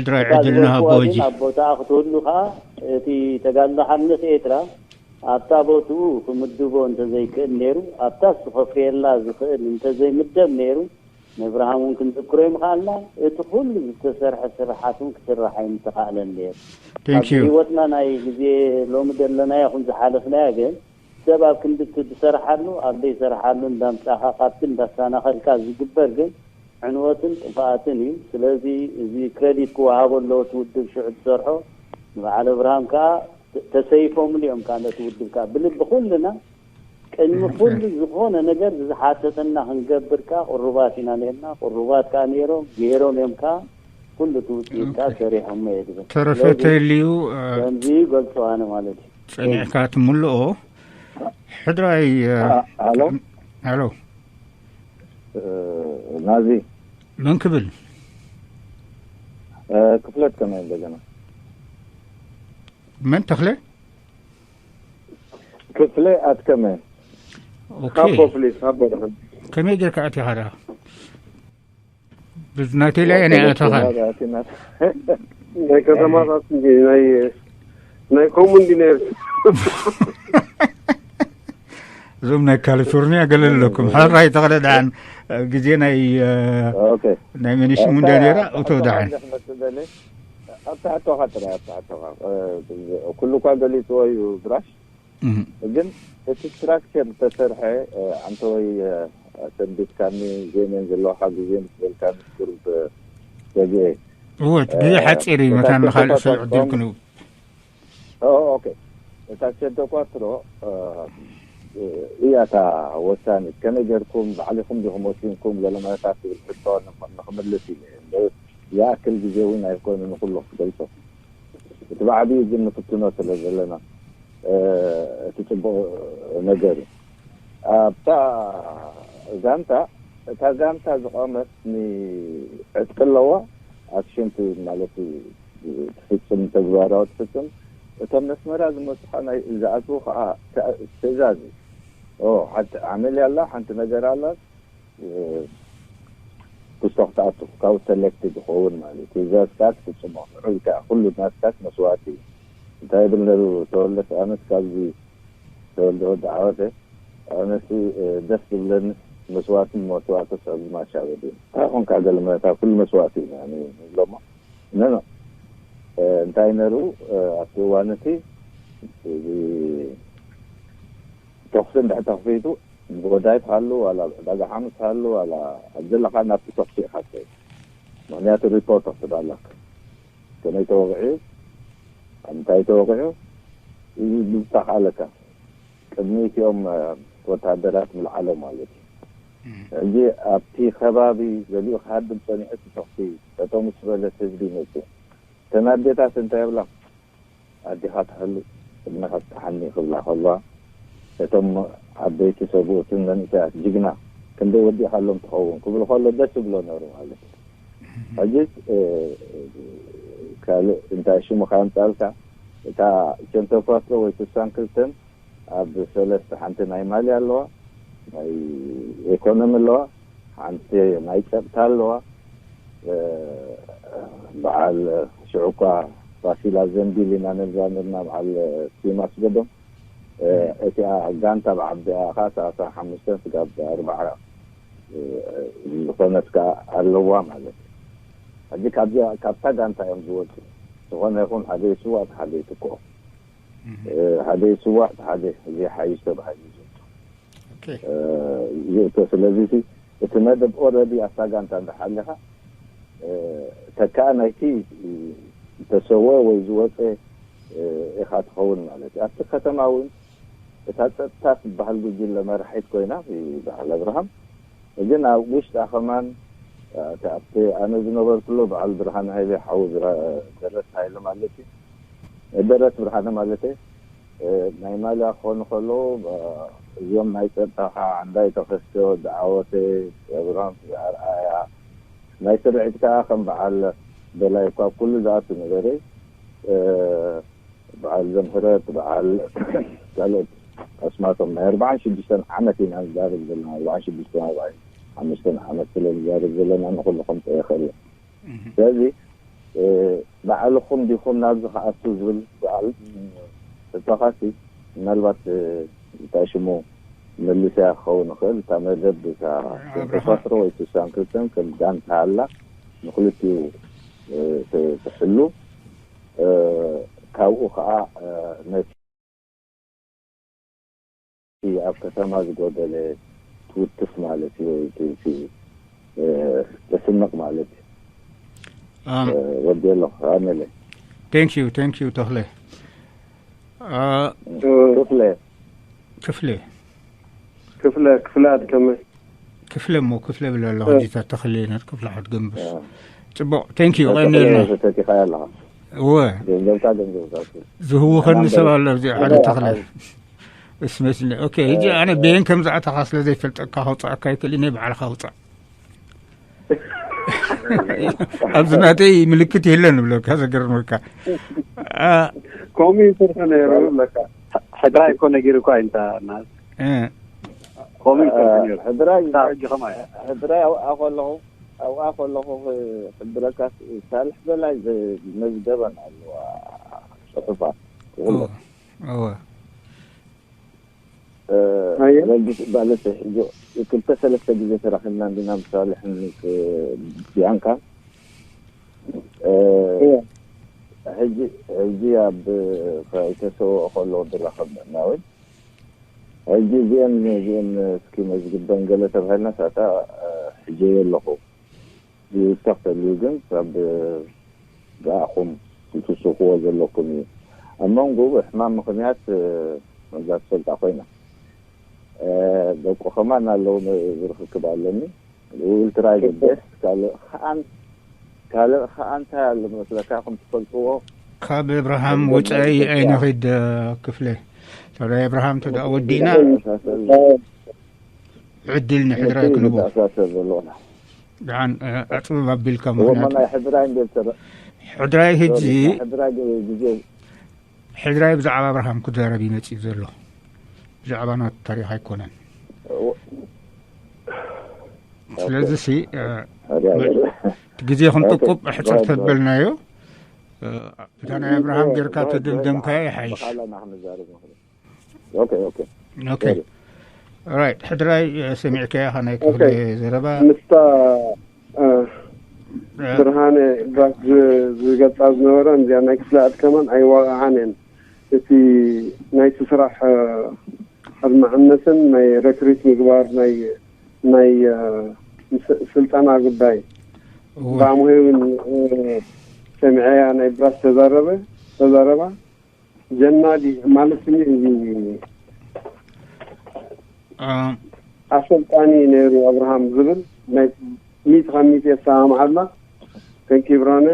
ድራይ ዕድል ንሃቦ ሕጂ ኣብ ቦታኣ ክትህሉ ከዓ እቲ ተጋድሎ ሓርነት ኤርትራ ኣብታ ቦትኡ ክምድቦ እንተዘይክእል ነይሩ፣ ኣብታ ዝኸፍየላ ዝኽእል እንተዘይምደብ ነይሩ፣ ነብርሃም እውን ክንዝክሮ ይምኽኣልና። እቲ ኩሉ ዝተሰርሐ ስርሓት እውን ክስራሕ ኣይምተኻእለን ነይሩ። ኣብዚ ህይወትና ናይ ግዜ ሎሚ ዘለናዮ ከም ዝሓለፍናዮ ግን ሰብ ኣብ ክንዲ እቲ ዝሰርሓሉ ኣብ ዘይሰርሓሉ እንዳምጻኻ ካብቲ እንዳሳናኸልካ ዝግበር ግን ዕንወትን ጥፍኣትን እዩ። ስለዚ እዚ ክረዲት ክወሃቦ ኣለዎ። እቲ ውድብ ሽዑ ዝሰርሖ ንበዓል ኣብርሃም ከዓ ተሰይፎምሉ እዮም። ከዓ ነቲ ውድብ ከዓ ብልቢ ኩልና ቅድሚ ኩሉ ዝኾነ ነገር ዝሓተተና ክንገብር ከዓ ቅሩባት ኢና ነርና። ቅሩባት ከዓ ነይሮም ገይሮም እዮም ከዓ ኩሉ እቲ ውፅኢት ከዓ ሰሪሖሞ እየ ዝብል። ተረፈ ተልዩ ከምዚ ይገልፆ ኣነ ማለት እዩ። ጸኒዕካ ትምልኦ ሕድራይ። ኣሎ። ኣሎ። ናዚ መን ክብል? ክፍለት ከመይ እንደገና? መን ተኽለ? ክፍለ ኣትከመ። ኦኬ። ሃቦ ፕሊስ ሃቦ ደኸም። ከመይ ጌርካ ኣቲኻ ደኣ? ብዝናተይ ላይ ናይ ኣተኻ። ናይ ከተማታት እንጂ ናይ ናይ ኮሙን እንዲ ነይር። እዞም ናይ ካሊፎርኒያ ገለ ኣለኩም። ሕራይ ተኽለ ደሓን ግዜ ናይ ኦኬ ናይ ሚኒሽም እንደ ነይራ እቶ ደሓን። ኣብታ ሕቶኻ ጥራይ ኣብታ ሕቶኻ ኩሉ እኳ ገሊፅዎ እዩ ብራሽ። ግን እቲ ስትራክቸር ዝተሰርሐ ኣንተ ወይ ሰንቢትካኒ ዜሜን ዘለዋካ ግዜ ምስ በልካኒ ቁሩብ ገግኤ። እወት ግዜ ሓፂር እዩ። መታን ንካልእ ሰብ ዕድል ክንህብ። ኦኬ። እታ ሸደኳትሮ እያ እታ ወሳኒት። ከመይ ጌርኩም ባዕሊኹም ዲኹም ወሲንኩም ገለ መለታት ትብል ሕቶ ንኽ- ንኽምልስ እዩ። እምበር ዝኣክል ግዜ እውን ኣይኮነ ንኩሉ ክትገልጾ። እቲ ብዓቢኡ ግን ንፍትኖ ስለ ዘለና እቲ ጽቡቕ ነገር እዩ። ኣብታ ጋንታ እታ ጋንታ ዝቆመት ዕጥቂ ኣለዋ። ኣክሽን ማለት ትፍጽም ተግባራዊ ትፍጽም። እቶም ነስመራ ዝመጹኻ ናይ ዝኣትዉ ከዓ ትእዛዝ እዩ። ሓንቲ ዓመል ኣላ፣ ሓንቲ ነገር ኣላ። ክስቶ ክትኣቱ ካብኡ ሰሌክት ዝኸውን ማለት እዩ። ትእዛዝካ ትፍጽሞ ንዑ ኢልካ ኩሉ ናትካ መስዋእቲ እዩ። እንታይ ይብል ነሩ ተወልደ ኣነስ ካብዚ ተወልደ ወዲ ዓወተ ኣነስ ደስ ዝብለኒ መስዋእትን መስዋእቲ ሰብ ማሻበል እዩ። እንታይ ኾንካ ገለ መታ ኩሉ መስዋእቲ እዩ ንብሎሞ ነኖ እንታይ ነሩ ኣብቲ እዋን እቲ ተኽሲ እንድሕር ተኽፊቱ ጎዳይ ትሃሉ ዋላ ዕዳጋ ሓሙስ ትሃሉ ዋላ ኣብ ዘለካ ናብቲ ተኽሲ ኢካ ትኸይድ። ምክንያቱ ሪፖርት ክትዳለክ ከመይ ተወቂዑ እንታይ ተወቂዑ ብብታክ ኣለካ ቅድሚ እቲኦም ወታደራት ምልዓሎም ማለት እዩ። ሕጂ ኣብቲ ከባቢ ገሊኡ ክሃድም ፀኒዑ እቲ ተኽሲ ጠጠው ምስ በለት ህዝቢ ይመፅእ። እተን ኣዴታት እንታይ ይብላ ኣዴኻ ትሃሉ ቅድመኻ ትሓኒ ክብላ ከልዋ እቶም ዓበይቲ ሰብኡትን መንእሰያት ጅግና ክንደይ ወዲእኻሎም ትኸውን ክብል ከሎ ደስ ይብሎ ነሩ ማለት እዩ። ሕጂ ካልእ እንታይ ሽሙ ካምፃልካ እታ ሸንተኳትሮ ወይ ስሳን ክልተን ኣብ ሰለስተ ሓንቲ ናይ ማሊ ኣለዋ ናይ ኤኮኖሚ ኣለዋ ሓንቲ ናይ ፀጥታ ኣለዋ። በዓል ሽዑ እኳ ፋሲላ ዘንቢል ኢና ነዛ ነርና በዓል ቲማስ ገዶም እቲኣ ጋንታ ብዓቢኣ ካ ሰላሳ ሓሙሽተ ስጋብ ኣርባዓ ዝኾነት ካ ኣለዋ ማለት እዩ። ሕጂ ካብዚኣ ካብታ ጋንታ እዮም ዝወፁ። ዝኾነ ይኹን ሓደ ይስዋእ ሓደ ይትክኦ ሓደ ይስዋእ ሓደ ዘይሓይሽ ተባሂሉ ዝወፁ ይእቶ። ስለዚ እቲ መደብ ኦረዲ ኣብታ ጋንታ እንዳሓለኻ ተካኣ ናይቲ ተሰወ ወይ ዝወፀ ኢኻ ትኸውን ማለት እዩ። ኣብቲ ከተማ እውን እታ ፀጥታ ትበሃል ጉጅለ መራሒት ኮይና በዓል ኣብርሃም ግን ኣብ ውሽጣ ከማን ኣብቲ ኣነ ዝነበርኩሉ በዓል ብርሃን ሃይለ ሓው ደረት ሃይለ ማለት እዩ። ደረት ብርሃነ ማለት ናይ ማልያ ክኾኑ ከለዉ እዚኦም ናይ ፀጥታ ከዓ ዓንዳይ ተኸስተ ወዲ ዓወተ ኣብርሃም ኣርኣያ ናይ ስርዒት ከዓ ከም በዓል በላይ እኳ ኩሉ ዝኣቱ ነበረ። በዓል ዘምህረት በዓል ካልኦት ኣስማቶም ናይ ኣርባዓን ሽዱሽተን ዓመት ኢና ንዛረብ ዘለና ኣርባዓን ሽዱሽተን ኣርባዓን ሓሙሽተን ዓመት ስለ ንዛረብ ዘለና ንኩሉ ከምፀ ይኽእል። ስለዚ ባዕልኹም ዲኹም ናብዚ ክኣቱ ዝብል በዓል ተጠቓሲ ምናልባት እንታይ ሽሙ መልስያ ክኸውን ይኽእል። እታ መደብ እታ ተፈጥሮ ወይ ስሳን ክልተን ከም ጋንታ ኣላ ንክልቲኡ ትሕሉ። ካብኡ ከዓ ነቲ ኣብ ከተማ ዝጎደለ ትውትፍ ማለት እዩ ወይ እቲ ተስንቕ ማለት እዩ። ወዲ ኣለኹ ኣመለ thank you thank you ተኽለ። ክፍለ ክፍለ ክፍለ ክፍለ ኣድከመ ክፍለ እሞ ክፍለ ብለ ኣለኹ። ጅታ ተኽለ ክፍለ ሓድገምብስ ጽቡቕ thank you ቀኒልና። ተቲኻ ኣለኻ እወ ገንዘብካ ገንዘብካ ዝህውኸኒ ሰብ ኣሎ ኣብዚ ሓደ ተኽለ እስመስኒ። ኦኬ ሕጂ ኣነ ቤን ከም ዝኣተኻ ስለ ዘይፈልጠካ ከውፅኣካ ይክእል እኔ ባዕልኻ ውፃእ። ኣብዚ ናተይ ምልክት የለን ብለካ ዘገርመካ። ከምኡ ይሰርሑ ነይሩ ብለካ። ሕድራይ እኮ ነጊሩ እኳ እንታ ናት ከምኡ ይሰርሑ ነይሩ። ሕድራይ ክሳብ ሕጂ ከምኣ እያ። ሕድራይ ኣብኣ ከለኹ ኣብኣ ከለኹ ክሕብረካ ሳልሕ በላይ መዝገበን ኣለዋ ጽሑፋት። እወ ረጊስ ባለሰ ሕጂ ክልተ ሰለስተ ግዜ ተራኺብና እንዲና ምስ ሳልሕን ቢያንካ ሕጂ ሕጂ ኣብ ከይተሰውኦ ከለዉ ዝራኸብ ምእናወይ ሕጂ እዚአን እዚአን እስኪ መዝግበን ገለ ተባሂልና ሳታ ሕጂ ኣለኹ ዝውሰኽ ተልዩ ግን ካብ ብኣኹም ክትስኽዎ ዘለኩም እዩ። ኣብ መንጎ ሕማም ምኽንያት መዛ ትፈልጣ ኮይና ደቁ ከማን ኣለዉ ዝርክክብ ኣለኒ። We will try the best። ካልእ ከኣን ካልእ ከኣ እንታይ ኣሎ መስለካ ከም ትፈልጥዎ ካብ እብርሃም ወፃኢ ኣይንኺድ ክፍለ። ተብላይ እብርሃም ተዳ ወዲና ዕድል ንሕድራይ ክንቦ መተኣሳሰር ዘለዎና ደሓን ኣፅብብ ኣቢልካ ምክንያቱ ወመናይ ሕድራይ እንዴት ተረ ሕድራይ ህጂ ሕድራይ ግዜ ሕድራይ ብዛዕባ ኣብርሃም ክዛረብ ይመፅእ ዘሎ ብዛዕባ ናቱ ታሪክ ኣይኮነን። ስለዚ ሲ እቲ ግዜ ክንጥቁብ ሕፅር ተበልናዮ። እታ ናይ ኣብርሃም ጌርካ ተደምደምካዮ ይሓይሽ። ብኻላ ኢና ክንዛረብ ንኽእል። ኦኬ ኦኬ ኦኬ ራይት ሕድራይ ሰሚዕካዮ ኢኻ ናይ ክፍለ ዘረባ ምስታ ብርሃነ ባክ ዝገልፃ ዝነበረ እዚኣ ናይ ክፍለ ኣድከማን ኣይዋቕዓን እየን። እቲ ናይቲ ስራሕ ኣድማዕነትን ናይ ረክሪት ምግባር ናይ ናይ ስልጠና ጉዳይ ብኣምሆይ እውን ሰሚዐያ ናይ ብራስ ተዛረበ ተዛረባ ጀናዲ ማለት እዚ ኣሰልጣኒ ነይሩ ኣብርሃም ዝብል ናይ ሚት ካብ ሚት የሰማምዓላ ተንኪ ብርሃነ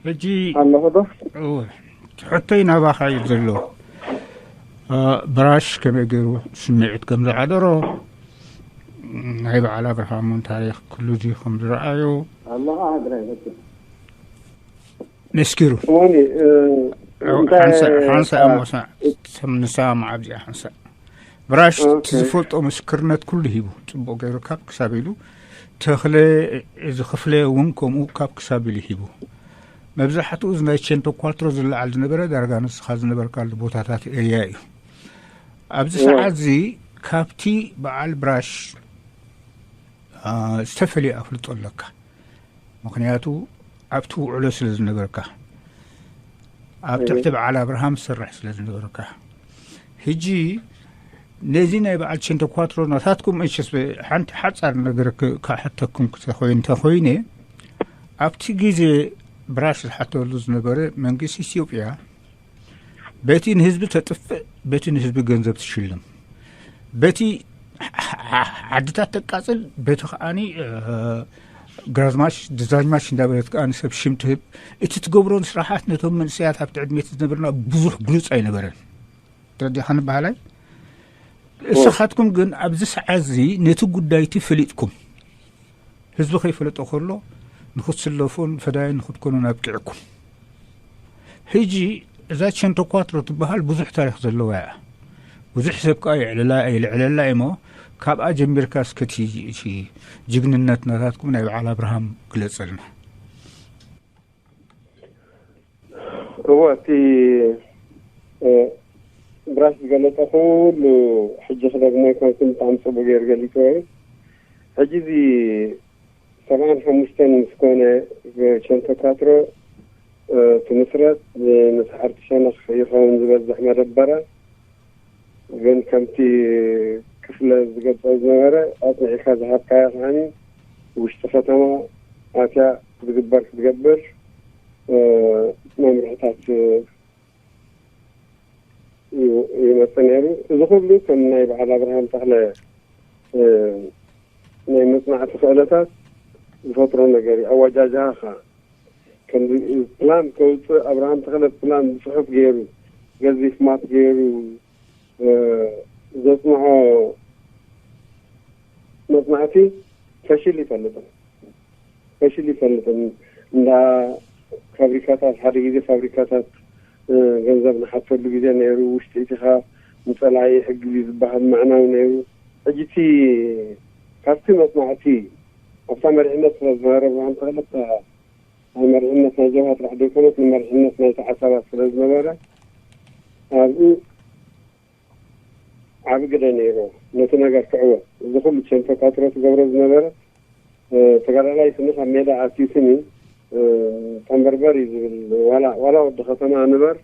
ሕጂ ኣለኹ ዶ ሕቶይ ናባኻ እዩ ዘሎ። ብራሽ ከመይ ገይሩ ስምዒት ከም ዝሓደሮ ናይ በዓል ኣብርሃም እውን ታሪክ ኩሉ እዚ ከም ዝረኣዮ ኣለኻ ሃገራይ በቃ መስኪሩ እሞኒ ሓንሳ ሓንሳ እሞ ንሰማማዕ ኣብዚኣ ሓንሳ ብራሽ እቲ ዝፈልጦ ምስክርነት ኩሉ ሂቡ። ፅቡቕ ገይሩ ካብ ክሳብ ኢሉ ተኽለ እዚ ክፍለ እውን ከምኡ ካብ ክሳብ ኢሉ ሂቡ። መብዛሕትኡ እዚ ናይ ቼንቶ ኳልትሮ ዝለዓል ዝነበረ ዳርጋ ንስኻ ዝነበርካሉ ቦታታት ኤርያ እዩ። ኣብዚ ሰዓት እዚ ካብቲ በዓል ብራሽ ዝተፈለየ ኣፍልጦ ኣለካ። ምክንያቱ ኣብቲ ውዕሎ ስለ ዝነበርካ ኣብ ትሕቲ በዓል ኣብርሃም ዝሰርሕ ስለ ዝነበርካ። ሕጂ ነዚ ናይ በዓል ቼንቶ ኳትሮ ናታትኩም እሽስ ሓንቲ ሓፃር ነገር ክሓተኩም እንተኮይነ ኣብቲ ግዜ ብራሽ ዝሓተሉ ዝነበረ መንግስቲ ኢትዮጵያ በቲ ንህዝቢ ተጥፍእ በቲ ንህዝቢ ገንዘብ ትሽልም በቲ ዓድታት ተቃፅል በቲ ከዓኒ ግራዝማች ድዛዝማች እንዳበለት ከዓኒ ሰብ ሽም ትህብ። እቲ ትገብሮን ስራሓት ነቶም መንእሰያት ኣብቲ ዕድሜ ዝነበርና ብዙሕ ግሉፅ ኣይነበረን። ተረዲኻ ንበሃላይ እሳኻትኩም ግን ኣብዚ ሰዓት እዚ ነቲ ጉዳይቲ ፈሊጥኩም ህዝቢ ከይፈለጦ ከሎ ንክትስለፉን ፈዳይን ንክትኮኑን ኣብቂዕኩም። ሕጂ እዛ ቸንተኳትሮ ትበሃል ብዙሕ ታሪክ ዘለዋ እያ። ብዙሕ ሰብ ከዓ የዕልላ የልዕለላ እሞ ካብኣ ጀሚርካ እስከ እቲ ጅግንነት ናታትኩም ናይ በዓል ኣብርሃም ግለፀልና። እወ፣ እቲ፣ እ፣ ብራሽ ዝገለጸ ኩሉ ሕጂ ክደግሞ ኣይኮንኩን፣ ብጣዕሚ ጽቡቅ ገይሩ ገሊጽዎ እዩ። ሕጂ እዚ ሰብዓን ሓሙሽተን ምስ ኮነ፣ ሸንተካትሮ፣ እ፣ ትምስረት፣ ን-፣ ንሰዓርቲ ሸነኽ ይኸውን ዝበዝሕ መደበራ። ግን ከምቲ ክፍለ ዝገልጾ ዝነበረ፣ ኣጽኒዕካ ዝሃብካያ ከዓኒ ውሽጢ ከተማ ኣትያ ዝግበር ክትገብር፣ እ፣ መምርሕታት፣ እ፣ ዩ-፣ ይመጽእ ነይሩ። እዚ ኩሉ ከም ናይ በዓል ኣብርሃም ተኽለ፣ እ፣ ናይ መጽናዕቲ ክእለታት ዝፈጥሮ ነገር እዩ። ኣወጃጅሃኻ ከምዚ ፕላን ከውፅእ ኣብርሃም ተኽለ ፕላን ብጽሑፍ ገይሩ፣ ገዚፍ ማፕ ገይሩ፣ እ፣ ዘጽንዖ መጽናዕቲ ፈሽል ይፈልጥን። ፈሽል ይፈልጥን። እንዳ ፋብሪካታት፣ ሓደ ግዜ ፋብሪካታት፣ እ፣ ገንዘብ ንሓተሉ ግዜ ነይሩ። ውሽጢ እቲኻ ንጸላኢ ሕጊ ዝበሃል ምዕናው ነይሩ። ሕጂ እቲ ካብቲ መጽናዕቲ፣ ኣብታ መሪሕነት ስለ ዝነበረ፣ ብርሃን ተኽለ፣ ናይ መሪሕነት ናይ ጀብሃ ጥራሕ ዘይኮነስ፣ ንመሪሕነት ናይቲ ዓሳባት ስለ ዝነበረ፣ ኣብኡ ዓቢ ግደ ነይሩ። ነቲ ነገር ክዕወት፣ እዚ ኩሉ ቸንቶ ካትሮ ትገብሮ ዝነበረ፣ እ፣ ተጋዳላይ ስኒ ካብ ሜዳ ኣትዩ ስኒ፣ እ፣ ጠንበርበር እዩ ዝብል። ዋላ፣ ዋላ ወዲ ከተማ ንበር፣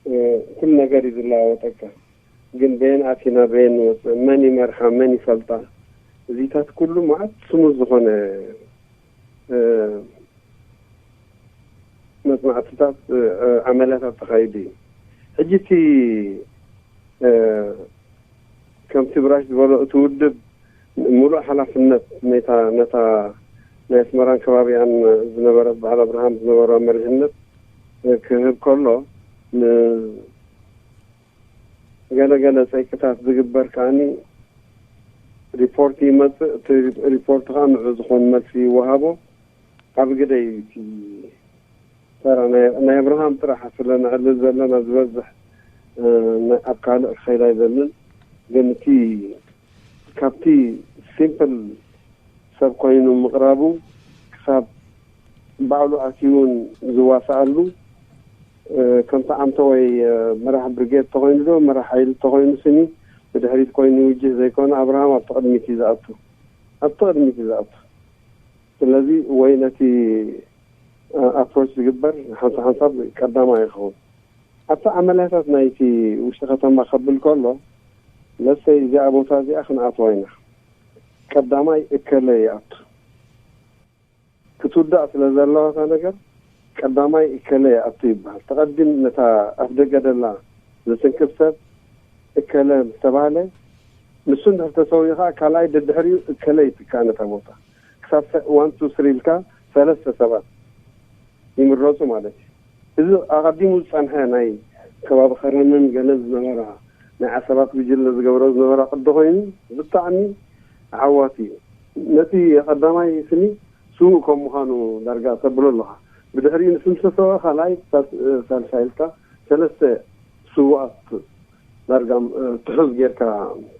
እ፣ ኩሉ ነገር እዩ ዝለዋወጠካ። ግን በየን ኣቲና በየን ንወፅእ፣ መን ይመርሓ፣ መን ይፈልጣ፣ እዚታት ኩሉ መዓት ስሙዝ ዝኾነ፣ እ፣ መጽናዕትታት፣ እ፣ እ፣ ዓመልያታት ተኻይዱ እዩ። ሕጂ እቲ፣ እ፣ ከምቲ ብራሽ ዝበሎ፣ እቲ ውድብ ምሉእ ሓላፍነት ነታ፣ ነታ ናይ ኣስመራን ከባቢኣን ዝነበረት በዓል ኣብርሃም ዝነበሮ መሪሕነት፣ እ፣ ክህብ ከሎ፣ ን-፣ ገለ ገለ ጸይቅታት ዝግበር ከኣኒ ሪፖርት ይመጽእ። እቲ ሪፖርት ከኣ ንዑ ዝኾን መልሲ ይወሃቦ። ኣብ ግደ እዩ እቲ ተራ ናይ፣ ናይ ኣብርሃም ጥራሕ ስለ ነዕልል ዘለና ዝበዝሕ፣ እ፣ ን-፣ ኣብ ካልእ ክኸይድ ኣይደልን። ግን እቲ ካብቲ ሲምፕል ሰብ ኮይኑ ምቕራቡ ክሳብ ባዕሉ ኣትዩ እውን ዝዋስኣሉ፣ እ፣ ከምቲ ዓምተ ወይ፣ እ፣ መራሕ ብርጌድ ተኾይኑ ዶ መራሕ ሓይሊ ተኾይኑ ስኒ ብድሕሪት ኮይኑ ይውጅህ ዘይኮነ ኣብርሃም ኣብቲ ቅድሚት እዩ ዝኣቱ። ኣብቲ ቅድሚት እዩ ዝኣቱ። ስለዚ ወይ ነቲ፣ እ፣ ኣፕሮች ዝግበር ሓንሳብ ሓንሳብ ቀዳማይ ይኸውን። ኣብቲ ዓመልያታት ናይቲ ውሽጢ ከተማ ከብል ከሎ፣ ለሰይ እዚኣ ቦታ እዚኣ ክንኣትዋ ኢና። ቀዳማይ እከለ ይኣቱ። ክትውዳእ ስለ ዘለዋ እታ ነገር ቀዳማይ እከለ ይኣቱ ይበሃል። ተቐዲም ነታ ኣፍ ደገ ደላ ዝትንክፍ ሰብ እከለ ምስ ተባህለ፣ ንሱ እንድሕር ተሰውዩ ኸዓ ካልኣይ ደድሕሪኡ እከለ ይትካእ ነታ ቦታ። ክሳብ ሰ-፣ ዋን ቱ ስሪ ኢልካ ሰለስተ ሰባት ይምረጹ ማለት እዩ። እዚ ኣቐዲሙ ዝጸንሐ ናይ ከባቢ ከረንን ገለን ዝነበራ ናይ ዓሰባት ጉጅለ ዝገብሮ ዝነበራ ቅዲ ኮይኑ ብጣዕሚ ዓዋቲ እዩ። ነቲ ቀዳማይ ስኒ ስዉእ ከም ምዃኑ ዳርጋ ተብሎ ኣለኻ። ብድሕሪኡ ንስምሰሰወ ካልኣይ ሳል-፣ ሳልሳይ ኢልካ ሰለስተ ስዉኣት ዳርጋ፣ እ፣ ትሑዝ ጌርካ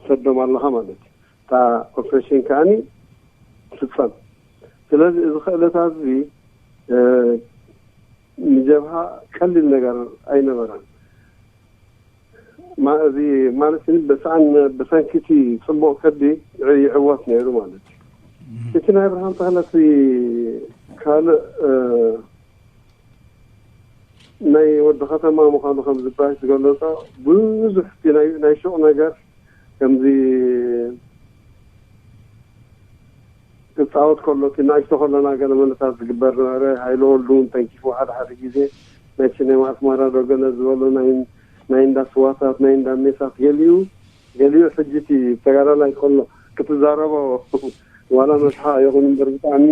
ትሰዶም ኣለኻ ማለት እዩ። እታ ኦፕሬሽን ከኣኒ ትፍጸም። ስለዚ እዚ ክእለታት እዚ፣ እ፣ ንጀብሃ ቀሊል ነገር ኣይነበረን። ማ-፣ እዚ ማለት ግን ብሰኣን፣ ብሰንኪ እቲ ጽቡቕ ከዲ ይዕ-፣ ይዕወት ነይሩ ማለት እዩ። እም። እቲ ናይ ብርሃን ተኽለ እቲ ካልእ፣ እ፣ ናይ ወዲ ከተማ ምዃኑ ከም ዝባሽ ዝገለጾ ብዙሕ እቲ ናይ፣ ናይ ሹቕ ነገር ከምዚ ክጻወት ከሎ እቲ ንኣሽቶ ከለና ገለ መለታት ዝግበር ነበረ። ሃይለ ወልዱ እውን ተንኪፉ ሓደ ሓደ ግዜ ናይ ሲኔማ ኣስመራ ዶ ገለ ዝበሎ ናይ፣ ናይ እንዳ ስዋታት ናይ እንዳ ሜሳት ገሊኡ፣ ገሊኡ ሕጂ እቲ ተጋዳላይ ከሎ ክትዛረቦ ዋላ መስሓቕ ይኹን እምበር ብጣዕሚ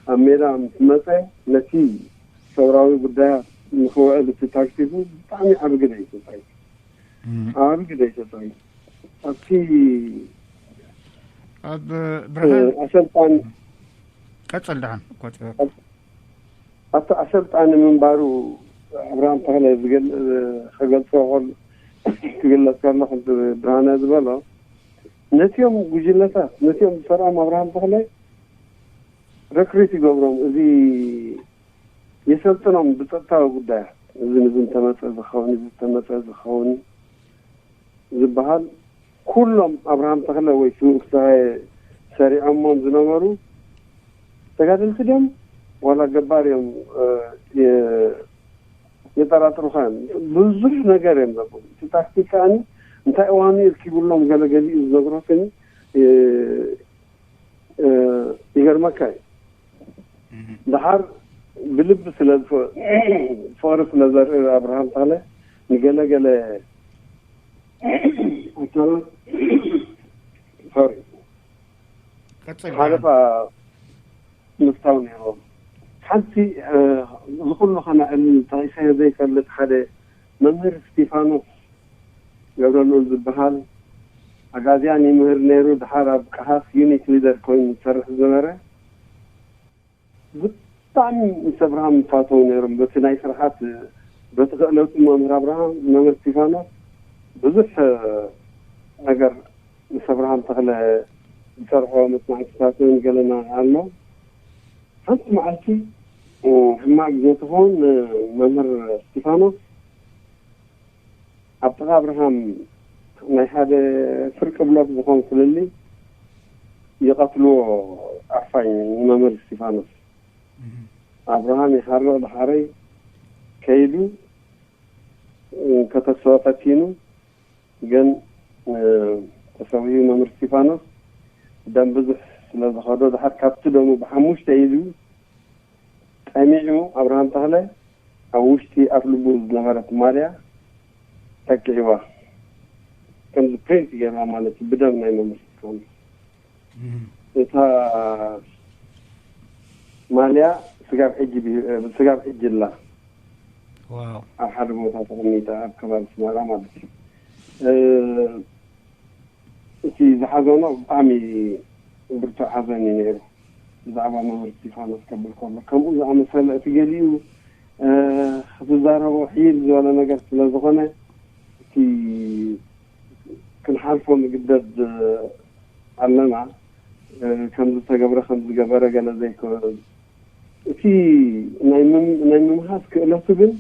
ኣብ ሜዳ ምስ መጸ ነቲ ሰውራዊ ጉዳያት ንኽውዕል እቲ ታክቲኩ ብጣዕሚ ዓቢ ግደ እዩ ተጻይቱ። እም። ዓቢ ግደ እዩ ተጻይቱ። ኣብቲ ኣብ እ፣ ብርሃን ኣሰልጣኒ ቀጽል ደሓን እኮ ጽ-፣ ኣብቲ ኣሰልጣኒ ምንባሩ ኣብርሃም ተኽለ ዝገል-፣ ክገልጾ ከሎ፣ ክግለጽ ከሎ ከምቲ ብርሃነ ዝበሎ ነቲኦም ጉጅለታት ነቲኦም ዝሰርዖም ኣብርሃም ተኽለ ረክሪት ይገብሮም። እዚ የሰልጥኖም ብጸጥታዊ ጉዳያት። እዚ ንዚ እንተመፀ ዝኸውን፣ እዚ እንተመፀ ዝኸውን ዝበሃል፣ ኩሎም ኣብርሃም ተኽለ ወይ ስውእ ፍስሃየ ሰሪዖሞም ዝነበሩ ተጋደልቲ ድዮም ዋላ ገባር እዮም? እ፣ የ-፣ የጠራጥሩኻ እዮም። ብዙሕ ነገር እዮም ዘብሉ። እቲ ታክቲክ ከኣኒ እንታይ እዋኑ ይርኪብሎም ገለ ገሊኡ ዝነግሮትኒ፣ እ፣ እ፣ ይገርመካ እዩ። እህ። ደሓር ብልቢ ስለ ዝፈ-፣ ፍቕሪ ስለ ዘርኢ ኣብርሃም ተኽለ ንገለ ገለ ኣካላት፣ ሶሪ፣ ቀጽል። ሓለፋ ምስታው ነይርዎም። ሓንቲ፣ እ፣ ዝኹሉ ከነዕል ተቒሰዮ ዘይፈልጥ ሓደ መምህር እስቲፋኖስ ገብረልኡል ዝበሃል ኣጋዝያን ይምህር ነይሩ። ድሓር ኣብ ቀሃስ ዩኒት ሊደር ኮይኑ ዝሰርሕ ዝነበረ፣ ብጣዕሚ ምስ ኣብርሃም ይፋተው ነይሮም። በቲ ናይ ስርሓት፣ በቲ ክእለቱ መምህር ኣብርሃም፣ መምህር እስቲፋኖስ ብዙሕ ነገር ምስ ኣብርሃም ተኽለ ዝሰርሖ መጽናዕትታትን ገለና ኣሎ። ሓንቲ መዓልቲ፣ እ፣ ሕማቕ ግዜ ትኸውን፣ መምህር እስቲፋኖስ ኣብ ጥቓ ኣብርሃም ናይ ሓደ ፍርቂ ብሎክ ዝኾን ፍልልይ ይቐትልዎ። ዓፋኝ ንመምህር እስቲፋኖስ። እህ። ኣብርሃም ይሓርቕ፣ ድሓረይ ከይዱ፣ እ፣ ከተስኦ ፈቲኑ፣ ግን፣ እ፣ ተሰዊኡ መምህር እስቲፋኖስ። ደም ብዙሕ ስለ ዝኸዶ፣ ድሓር ካብቲ ደሙ ብሓሙሽተ ኢዱ ጠሚዑ ኣብርሃም ተኽለ ኣብ ውሽጢ ኣፍ ልቡ ዝነበረት ማልያ ተኪዕዋ። ከምዚ ፕሪንት ገይርዋ ማለት እዩ፣ ብደም ናይ መምህር እስቲፋኖስ። እህ። እታ ማልያ ስጋብ ሕጂ ቢ-፣ ስጋብ ሕጂ ኣላ። ዋው። ኣብ ሓደ ቦታ ተቐሚጣ ኣብ ከባቢ ኣስመራ ማለት እዩ። እ፣ እቲ ዝሓዘኖ ብጣዕሚ ብርቱዕ ሓዘን እዩ ነይሩ። ብዛዕባ መምህር እስቲፋኖስ ከብል ከሎ ከምኡ ዝኣመሰለ እቲ ገሊኡ፣ እ፣ ክትዛረቦ ሕይል ዝበለ ነገር ስለ ዝኾነ እቲ ክንሓልፎ ንግደድ ኣለና። እ፣ ከም ዝተገብረ ከም ዝገበረ ገለ ዘይኮ-፣ እቲ ናይ ምም-፣ ናይ ምምሃዝ ክእለቱ ግን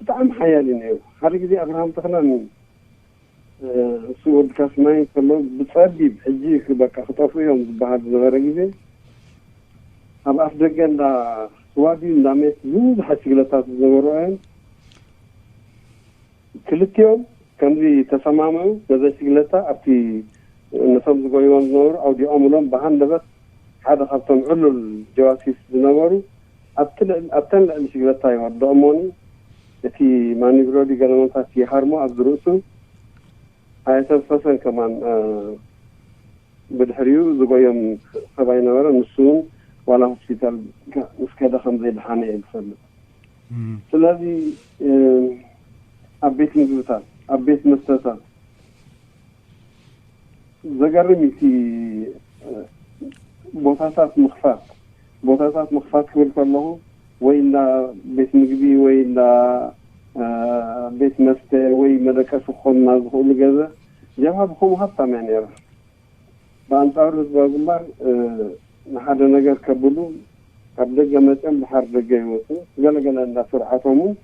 ብጣዕሚ ሓያል እዩ ነይሩ። ሓደ ግዜ ኣብርሃም ተኽለን፣ እ፣ እሱ ወዲ ካስማይ ከሎ ብጸቢብ ሕጂ በቃ ክጠፍኡ እዮም ዝበሃል ዝነበረ ግዜ ኣብ ኣፍ ደገ እንዳ ስዋ ድዩ እንዳ ሜስ ብዙሓት ሽግለታት ዝነበሩ እዮም። ክልቲኦም ከምዚ ተሰማምዑ ነዘን ሽግለታ ኣብቲ ነቶም ዝጎይቦም ዝነበሩ ኣውዲቖምሎም ብሃንደበት ሓደ ካብቶም ዕሉል ጀዋሲስ ዝነበሩ ኣብቲ ልዕል-፣ ኣብተን ልዕሊ ሽግለታ ይወድቖሞኒ እቲ ማኒብሮዲ ገለመንታት ይሃርሞ ኣብዚ ርእሱ ኣየተንፈሰን ከማን፣ እ፣ ብድሕሪኡ ዝጎዮም ሰብ ኣይነበረ። ንሱ እውን ዋላ ሆስፒታል ምስ ከደ ከም ዘይደሓነ እየ ዝፈልጥ። እም። ስለዚ፣ እ፣ ኣብ ቤት ምግብታት፣ ኣብ ቤት መስተታት ዘገርም እዩ እቲ፣ እ፣ ቦታታት ምኽፋት፣ ቦታታት ምኽፋት ክብል ከለኹ ወይ እንዳ ቤት ምግቢ ወይ እንዳ፣ እ፣ ቤት መስተ ወይ መደቀሲ ክኾኑና ዝኽእሉ ገዛ ጀብሃ ብኸምኡ ሃብታም እያ ነይራ። ብኣንጻሩ ህዝባዊ ግንባር፣ እ፣ ንሓደ ነገር ከብሉ ካብ ደገ መጽኦም ድሓር ደገ ይወጹ። ገለገለ እንዳ ስርዓቶም እውን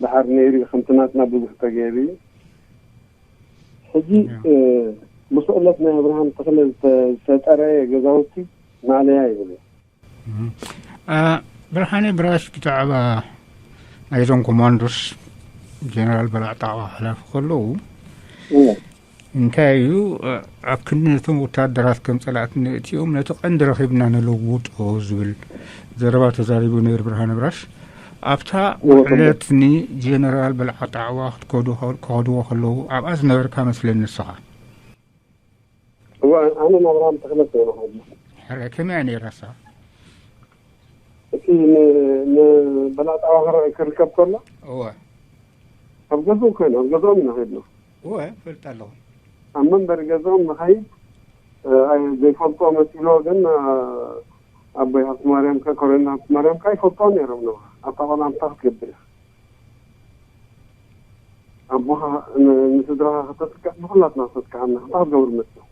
ድሓር ነይሩ እዩ። ከምቲ ናትና ብዙሕ ተገይሩ እዩ። ሕጂ፣ ያ። እ፣ ብስእለት ናይ ኣብርሃም ተኽለ ዝተ-፣ ዝተጠረየ ገዛውቲ ማእለያ ይብሉ። እም። አ፣ ብርሃነ ብራሽ ብዛዕባ ናይዞም ኮማንዶስ ጀነራል በላዕ ጣዕዋ ሓላፊ ከለዉ እም። እንታይ እዩ፣ አ፣ ኣብ ክንዲ ነቶም ወታደራት ከም ጸላእቲ ንእትዮም ነቲ ቀንዲ ረኺብና ንለውጦ ዝብል ዘረባ ተዛሪቡ ነይሩ ብርሃነ ብራሽ። ኣብታ እዎ፣ እዎ። ዕለት ንጀነራል በላዕ ጣዕዋ ክትከዱ-፣ ክኸድዎ ከለዉ ኣብኣ ዝነበርካ መስለኒ ንስኻ። እወ፣ ኣነ ናብራም ተኽለት እየ ንኸይድ። ሕረ፣ ከመይ እያ ነይራ እሳ? እቲ ን-፣ ንበላጣ ዋኸረ ክርከብ ከሎ? እወ። ኣብ ገዝኡ ኮይነ፣ ኣብ ገዝኦም ኢና ኸይድና። እወ፣ እፈልጥ ኣለኹ። ኣብ መንበሪ ገዝኦም ንኸይድ፣ እ፣ ኣይ-፣ ዘይፈልጦ መሲልዎ ግን፣ እ፣ ኣቦይ ሃብቲ ማርያም ከ፣ ኮሎኔል ሃብቲ ማርያም ከ ኣይፈልጦ ነይሮም ነብራ። ኣታ ቆልዓ እንታይ ክትገብር እያ? ኣቦኻ ን-፣ ንስድራኻ ከተጥቅዕ ንኹላትና ከተጥቅዓና፣ እንታይ ክትገብር መጺኦም?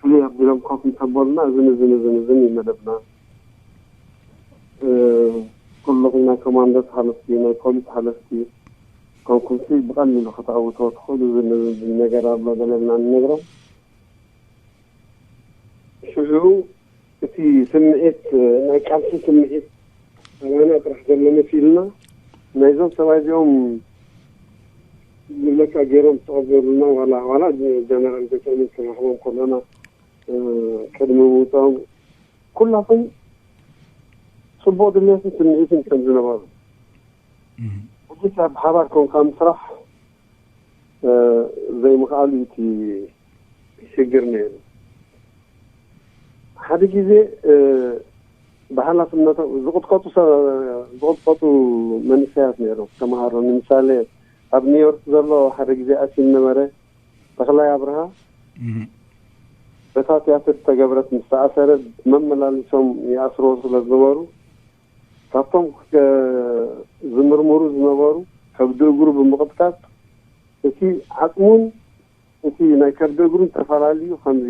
ፍልይ ኣቢሎም ኮፍ እንተበሉና፣ እዝን፣ እዝን፣ እዝን፣ እዝን እዩ መደብና። እ፣ ኩሉ ኹና ኮማንዶስ ሓለፍቲ፣ ናይ ፖሊስ ሓለፍቲ ኮንኩምሲ ብቐሊሉ ከተዕውትዎ ትኽእሉ ዝብል ነገር ኣሎ ገለ ኢልና ንነግሮም። ሽዑ እቲ ስምዒት፣ ናይ ቃልሲ ስምዒት ኣባና ጥራሕ ዘሎ መሲልና፣ ናይዞም ሰብኣይ እዚኦም ዝብለካ ገይሮም ዝተቐበሉና፣ ዋላ ዋላ ጀነራል ቤተሚን ክንረኽቦም ከለና፣ እ፣ ቅድሚ ምውፅኦም ኩላቶም ፅቡቕ ድልየትን ስምዒትን ከም ዝነበሩ፣ ሕጂ ኣብ ሓባር ኮንካ ምስራሕ፣ እ፣ ዘይምኽኣሉ እዩ እቲ ሽግር ነይሩ። ሓደ ግዜ፣ እ፣ ብሓላፍነቶም ዝቕጥቀጡ ሰ-፣ ዝቕጥቀጡ መንእሰያት ነይሮም፣ ተምሃሮ። ንምሳሌ፣ ኣብ ኒውዮርክ ዘሎ ሓደ ግዜ ኣትዩ ነበረ፣ ተኽላይ ኣብርሃ። እም። በታ ትያትር ዝተገብረት ምስ ተኣሰረ፣ መመላሊሶም ይኣስርዎ ስለ ዝነበሩ፣ ካብቶም ከ-፣ ዝምርምሩ ዝነበሩ ከብዲ እግሩ ብምቕጥቃጥ፣ እቲ ዓጽሙን እቲ ናይ ከብዲ እግሩን ተፈላልዩ፣ ከምዚ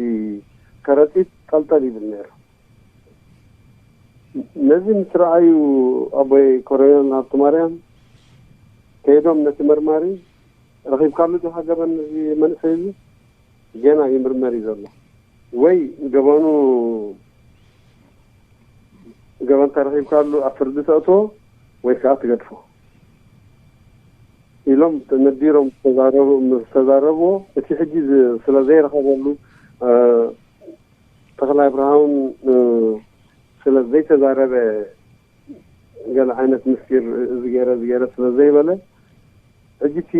ከረጢት ጠልጠል ይብል ነይሩ። ነዚ ምስ ረኣዩ፣ ኣቦይ ኮሎኔል ሃብተማርያም ከይዶም ነቲ መርማሪ፣ "ረኺብካሉ ዲኻ ገበን እዚ መንእሰይ እዚ? ጌና ይምርመር እዩ ዘሎ። ወይ ገበኑ፣ ገበን ተረኺብካሉ ኣብ ፍርዲ ተእትዎ፣ ወይ ከዓ ትገድፎ" ኢሎም ነዲሮም ዝተዛረቡ፣ ምስ ተዛረብዎ፣ እቲ ሕጂ ዝ-፣ ስለ ዘይረኸበሉ፣ እ፣ ተኽላይ ብርሃን፣ እ፣ ስለ ዘይተዛረበ፣ ገለ ዓይነት ምስጢር እዚ ገይረ፣ እዚ ገይረ ስለ ዘይበለ፣ ሕጂ እቲ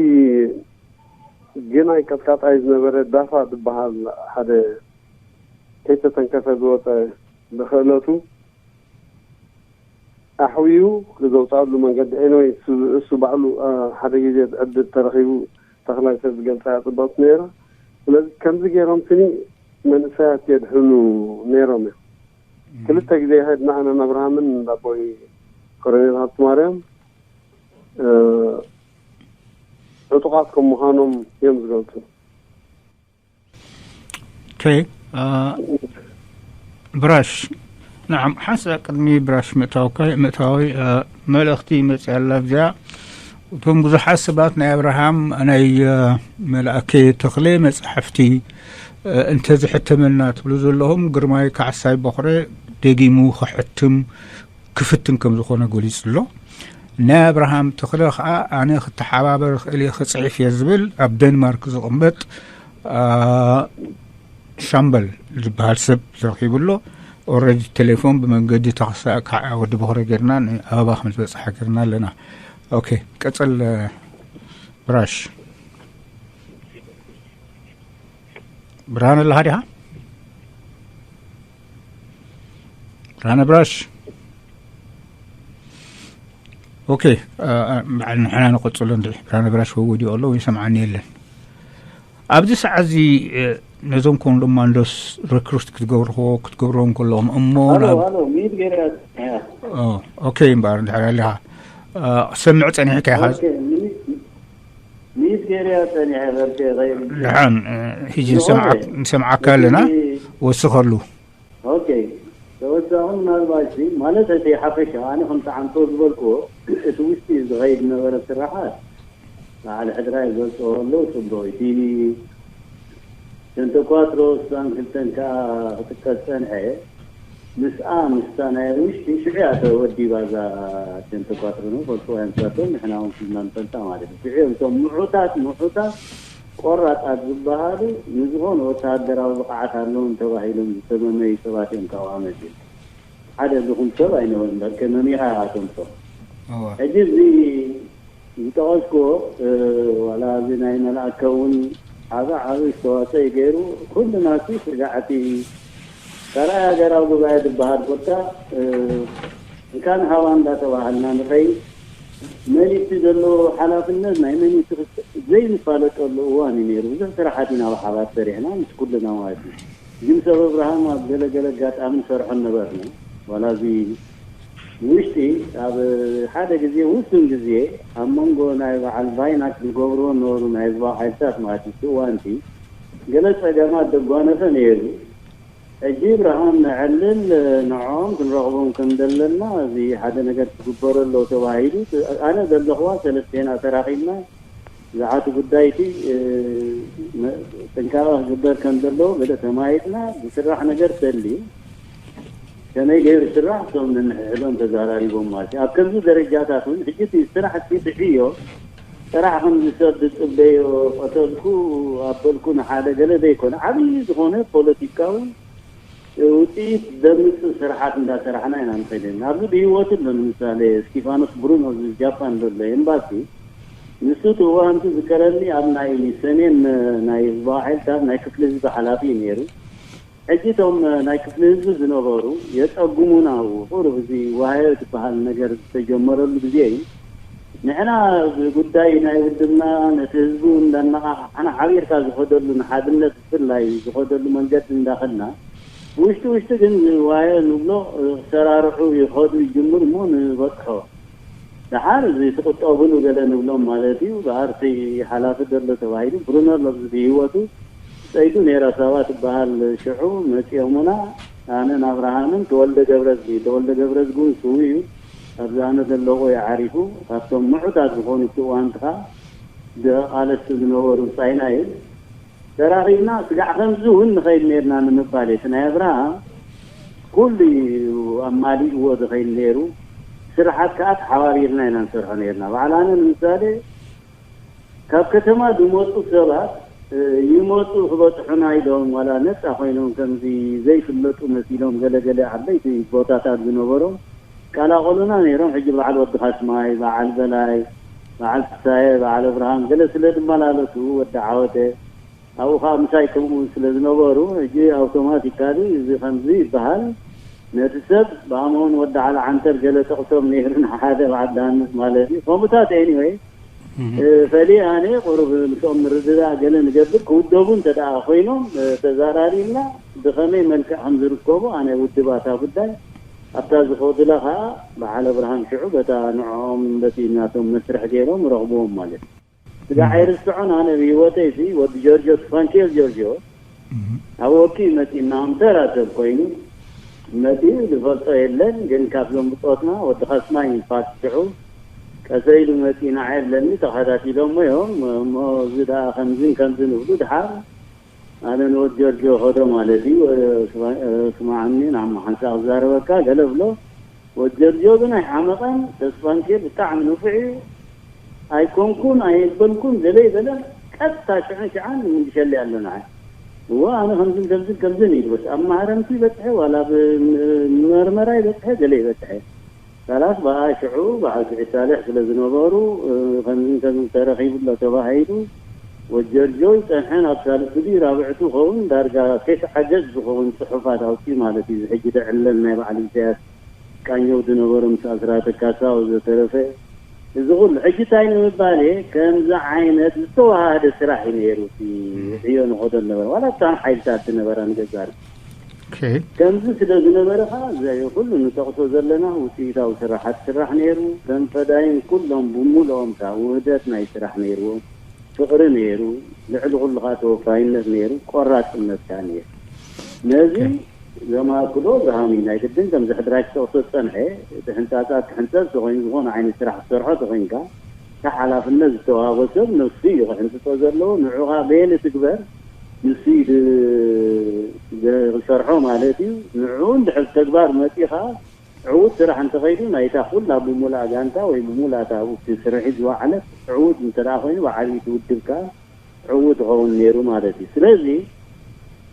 ግናይ ቀጥቃጣይ ዝነበረ ዳፋ ዝበሃል ሓደ ከይተተንከፈ ዝወፀ፣ ብክእለቱ ኣሕውዩ ዘውፅኣሉ መንገዲ፣ ኤኒወይ፣ እሱ፣ እሱ ባዕሉ፣ አ፣ ሓደ ግዜ ዕድል ተረኺቡ፣ ተኽላይ ሰብ ዝገልፃ እያ ፅብቕቲ ነይራ። ስለዚ ከምዚ ገይሮም ስኒ መንእሰያት የድሕኑ ነይሮም እዮም። ክልተ ግዜ ሄድና፣ ኣነን ኣብርሃምን ኣቦይ ኮሎኔል ሃብተማርያም፣ እ፣ ዕጡቓት ከም ምዃኖም እዮም ዝገልጹ። ኦኬ፣ እ፣ ብራሽ፣ ንዓም፣ ሓንሳእ ቅድሚ ብራሽ ምእታውካ፣ ምእታወይ፣ እ፣ መልእኽቲ መጽያ ኣላ ኣብዚኣ። እቶም ብዙሓት ሰባት ናይ ኣብርሃም፣ ናይ፣ እ፣ መልኣከ ተኽለ መጻሕፍቲ፣ እ፣ እንተዝሕተመልና ትብሉ ዘለኹም፣ ግርማይ ካሕሳይ ቦኽረ ደጊሙ ክሕትም ክፍትን ከም ዝኾነ ገሊጹ ኣሎ። ናይ ኣብርሃም ተኽለ ኸኣ፣ ኣነ ክተሓባበር እኽእል እየ፣ ክጽሕፍ እየ ዝብል ኣብ ደንማርክ ዝቕመጥ፣ አ፣ ሻምበል ዝበሃል ሰብ ረኺቡ ኣሎ። ኦልሬዲ ቴሌፎን ብመንገዲ ተኽሳ ከዓ ወዲ ቦኽረ ጌርና ንኣበባ ከም ዝበጽሓ ጌርና ኣለና። ኦኬ፣ ቀጽል፣ ብራሽ። ብርሃነ ኣለኻ ዲኻ? ብርሃነ ብራሽ። ኦኬ፣ አ፣ አ፣ በዓል ንሕና ንቐጽሎ እንድዒ። ብርሃነ ብራሽ ወይ ወዲቑ ኣሎ ወይ ሰምዓኒ የለን። ኣብዚ ሰዓት እዚ፣ እ፣ ነዞም ኮንዶማንዶስ ሪክሩት ክትገብርዎ፣ ክትገብርዎም ከለኹም እሞ ሃሎ፣ ናብ ሃሎ፣ ሚዩት ገይረ እያ። ኦ፣ ኦኬ እምበኣር እንድሕር ኣለኻ፣ አ፣ ክሰምዕ ጸኒሕካ ኢኻ። ኦኬ፣ ሚዩት፣ ሚዩት ገይረ እያ ጸኒሐ፣ በርኬ፣ ኸይር። ደሓን፣ እ፣ ሕጂ ዝኾነ፣ ንሰምዓክ-፣ ንሰምዓካ ኣለና። እቲ ወስኸሉ። ኦኬ፣ ተወሳኺ ምናልባት ሲ፣ ማለት እቲ ሓፈሻ፣ ኣነ ከምቲ ዓንቶ ዝበልክዎ፣ እቲ ውሽጢ ዝኸይድ ነበረ ስራሓት፣ በዓል ሕድራ ይገልጽዎ ኣለዉ፣ ጽቡቕ እዩ። እቲ ሸንተ ኳትሮ ስሳን ክልተን ከኣ ክጥቀስ ጸንሐ። ምስኣ፣ ምስታ ናይ ውሽጢ ሽዑ እያ ተወዲባ እዛ ሸንተ ኳትሮ፣ ንፈልጥዋ እዮም ንሳቶም፣ ንሕና እውን ኩልና ንፈልጣ ማለት እዩ። ሽዑ እዮም እቶም ምዑታት፣ ምዑታት ቆራጻት ዝበሃሉ ንዝኾነ ወተሃደራዊ ብቕዓት ኣለዎም ተባሂሎም ዝተመመዩ ሰባት እዮም ካብኣ መጺኦም። ሓደ ድኹም ሰብ ኣይነበርን፣ በርከ መሚኻ ኢኻ ተምጾ። እወ። ሕጂ እዚ ዝጠቐስክዎ፣ እ፣ ዋላ እዚ ናይ መልኣከ እውን ዓቢ ዓቢ ኣስተዋጽኦ እዩ ገይሩ። ኩልና ሲ ስጋዕቲ ካልኣይ ሃገራዊ ጉባኤ ዝበሃል ኮታ፣ እ፣ እንካን ሃባ እንዳተባሃልና ንኸይድ፣ መን እቲ ዘለዎ ሓላፍነት ናይ መን እቲ ክስ-፣ ዘይንፋለጠሉ እዋን እዩ ነይሩ። ብዙሕ ስራሓት ኢና ብሓባር ሰሪሕና ምስ ኩልና ማለት እዩ። ግን ሰብ ኣብርሃም ኣብ ገለ ገለ ኣጋጣሚ ንሰርሖ ነበርና። ዋላ እዚ ውሽጢ ኣብ ሓደ ግዜ፣ ውሱን ግዜ፣ ኣብ መንጎ ናይ በዓል ቫይናክ ዝገብርዎ ነበሩ ናይ ህዝባዊ ሓይልታት ማለት እዩ። እቲ እዋንቲ ገለ ጸገማት ዘጓነፈ ነይሩ። ሕጂ ብርሃን ነዕልል፣ ንዕኦም ክንረኽቦም ከም ዘለና፣ እዚ ሓደ ነገር ክግበሮ ኣሎ ተባሂሉ፣ ኣነ ዘለኽዋ ሰለስቴና ተራኺብና፣ ዝዓቱ ጉዳይቲ፣ እ፣ መ-፣ ጥንቃቐ ክግበር ከም ዘለዎ ገለ ተማሂጥና፣ ዝስራሕ ነገር ተልዩ፣ ከመይ ገይሩ ስራሕ፣ እቶም ነንሕድሕዶም ተዘራሪቦም ማለት እዩ። ኣብ ከምዚ ደረጃታት እውን፣ ሕጂ እቲ ስራሕ እቲ ጥዕዮ፣ ጥራሕ ከምዚ ሰብ ዝጽበዮ፣ ቀተልኩ፣ ኣበልኩ፣ ንሓደ ገለ ዘይኮነ፣ ዓብዪ ዝኾነ ፖለቲካዊ ውጽኢት ዘምጽእ ስራሓት እንዳሰራሕና ኢና ንኸይድ ዘለና። ኣብዚ ብህይወት ኣሎ፣ ንምሳሌ፣ እስቲፋኖስ ብሩኖ፣ እዚ ጃፓን ዘሎ ኤምባሲ፣ ንሱ እቲ እዋንቲ ዝከረኒ፣ ኣብ ናይ ሰሜን ናይ ህዝባዊ ሓይልታት ናይ ክፍሊ ህዝቢ ሓላፊ እዩ ነይሩ። ሕጂ እቶም ናይ ክፍሊ ህዝቢ ዝነበሩ የጸግሙና፣ ቁሩብ እዚ ዋህዮ ዝበሃል ነገር ዝተጀመረሉ ግዜ እዩ። ንሕና ብጉዳይ ናይ ውድብና፣ ነቲ ህዝቢ እንዳነቓሓና፣ ሓቢርካ ዝኸደሉ፣ ንሓድነት ብፍላይ ዝኸደሉ መንገዲ እንዳኸድና፣ ውሽጢ ውሽጢ ግን ዋየ ንብሎ፣ ክሰራርሑ ይኸዱ፣ ይጅምሩ እሞ ንበጽሖ። ደሓር እዚ ትቕጠቡሉ ገለ ንብሎም ማለት እዩ። ብኣርቲ ሓላፊ ዘሎ ተባሂሉ፣ ብሩኖ ኣሎ፣ እዚ ብህይወቱ፣ ሰይዱ ነይራ፣ ሳባ ትበሃል፣ ሽዑ መጺኦሙና። ኣነን ኣብርሃምን ተወልደ ገብረዝጊ፣ ተወልደ ገብረዝጊ እውን ስዉእ እዩ። ኣብዚ ኣነ ዘለኹ እዩ ዓሪፉ። ካብቶም ምዑታት ዝኾኑ እቲ እዋንቲ ኸኣ ብቓለሲ ዝነበሩ ብጻይና እዩ። ተራኺብና፣ ስጋዕ ከምዚ እውን ንኸይድ ነይርና ንምባል እዩ። እቲ ናይ ኣብርሃም ኩሉ እዩ ኣማሊእዎ ዝኸይድ ነይሩ። ስራሓት ከኣ ተሓባቢርና ኢና ንሰርሖ ነይርና። በዓል ኣነ ንምሳሌ፣ ካብ ከተማ ዝመጹ ሰባት፣ እ፣ ይመጹ ክበጽሑና ኢሎም፣ ዋላ ነጻ ኮይኖም፣ ከምዚ ዘይፍለጡ መሲሎም፣ ገለገለ ዓበይቲ ቦታታት ዝነበሮም ቀላቐሉና ነይሮም። ሕጂ በዓል ወዲ ካስማይ፣ በዓል በላይ፣ በዓል ፍሳየ፣ በዓል ኣብርሃም ገለ ስለ ዝመላለሱ፣ ወዲ ዓወተ፣ ኣብኡ ኸዓ ምሳይ ከምኡ ስለ ዝነበሩ፣ ሕጂ ኣውቶማቲካሊ እዚ ከምዚ ይበሃል። ነቲ ሰብ ብኣምሆን ወዲ ዓሊ ዓንተር ገለ ጠቕሶም ነይሩ፣ ንሓደ በዓል ዳንስ ማለት እዩ። ከምኡታት፣ ኤኒወይ፣ እ፣ ፈሊ ኣነ ቁሩብ ምስኦም ምርድዳእ ገለ ንገብር፣ ክውደቡ እንተ ደኣ ኮይኖም፣ እ፣ ተዛራሪብና ብኸመይ መልክዕ ከም ዝርከቡ፣ ኣነ ውድባታ ጉዳይ ኣብታ ዝኸዱላ ኸኣ በዓል ኣብርሃም ሽዑ በታ ንዕኦም በቲ ናቶም መስርሕ ገይሮም ረኽብዎም ማለት እዩ። ስጋዕ ኣይርስዖን ኣነ ብህይወተይ፣ እዚ ወዲ ጆርጆ፣ ስፋንኬል ጆርጆ፣ ኣብ ወኪ መጺእና፣ ከም ተራ ሰብ ኮይኑ መጺኡ፣ ዝፈልጦ የለን። ግን ካብዞም ብጾትና፣ ወዲ ካስማይ ንፋስ ሽዑ ቀሰ ኢሉ መጺኡ፣ ንዓይ ኣለኒ፣ ተኸታቲሎሞ እዮም። እሞ እዚ ደኣ ከምዝን ከምዝን ይብሉ፣ ድሓር ኣነ ንወዲ ጆርጆ ኸዶ ማለት እዩ። ስማ-፣ ስማዓኒ፣ ንዓማ ሓንሳእ ክዛረበካ፣ ገለ ብሎ። ወዲ ጀርጆ ግን ኣይሓመቐን፣ ተስፋንኬ ብጣዕሚ ንፉዕ እዩ። ኣይኮንኩን፣ ኣየበልኩን፣ ገለ ይበለ፣ ቀጥታ ሽዕን ሽዓን ይምልሸለይ ኣሎ ንዓይ። እወ፣ ኣነ ከምዝን ከምዝን ከምዝን ኢሉ፣ በስ ኣብ ማህረምቲ ይበጽሐ፣ ዋላ ብ-፣ መርመራ ይበጽሐ፣ ገለ ይበጽሐ። ካላስ በኣ ሽዑ በዓል ስዒድ ሳልሕ ስለ ዝነበሩ፣ እ፣ ከምዝን ከምዝን ተረኺቡ ኣሎ ተባሂሉ፣ ወጀርጆ ይጸንሐ፣ ናብ ሳልስቲ ድዩ ራብዕቱ ኸውን፣ ዳርጋ ሴት ዓገዝ ዝኸውን ጽሑፋት ኣውጺኡ ማለት እዩ። እዚ ሕጂ ደዕለን ናይ በዓል ኢሳያስ ቃኘው ዝነበሩ ምስ ኣስራተ ካሳ ወዘተረፈ፣ እዚ ኩሉ ሕጂ እንታይ ንምባል እየ፣ ከምዚ ዓይነት ዝተዋሃደ ስራሕ እዩ ነይሩ፣ እቲ ዕዮ ንኸዶ ነበረ፣ ዋላ እታ ሓይልታት ዝነበራ ንገዛር። ኦኬ። ከምዚ ስለ ዝነበረ ኸዓ፣ እዚ ኩሉ ንጠቕሶ ዘለና ውፅኢታዊ ስራሓት ስራሕ ነይሩ። ከም ፈዳይን ኩሎም ብምሉኦም ከኣ ውህደት ናይ ስራሕ ነይርዎም። ፍቕሪ ነይሩ፣ ልዕሊ ኩሉ ኸዓ ተወፋይነት ነይሩ፣ ቆራጽነት ከኣ ነይሩ። ነዚ ኦኬ። ዘማእክሎ ብርሃኑ እዩ። ናይ ግድን ከምዚ ሕድራይ ክጠቕሶ ዝጸንሐ፣ እቲ ሕንጻጻ ክሕንጸጽ ተኾይኑ፣ ዝኾነ ዓይነት ስራሕ ክትሰርሖ ተኾይንካ፣ እቲ ሓላፍነት ዝተዋህቦ ሰብ ንሱ እዩ ክሕንጽጾ ዘለዎ። ንዑ ኸዓ በየን ትግበር፣ ንሱ እዩ ድ-፣ ድ-፣ ክሰርሖ ማለት እዩ። ንዑ እንድሕር ተግባር መጺኻ፣ ዕዉት ስራሕ እንተኸይዱ፣ ናይታ ኩላ ብሙሉኣ ጋንታ ወይ ብሙሉኣታ ኣብኡ እቲ ስርሒት ዝወዓለት ዕዉት እንተ ደኣ ኮይኑ፣ ብዓብዪ እቲ ውድብ ከኣ ዕዉት ይኸውን ነይሩ ማለት እዩ። ስለዚ፣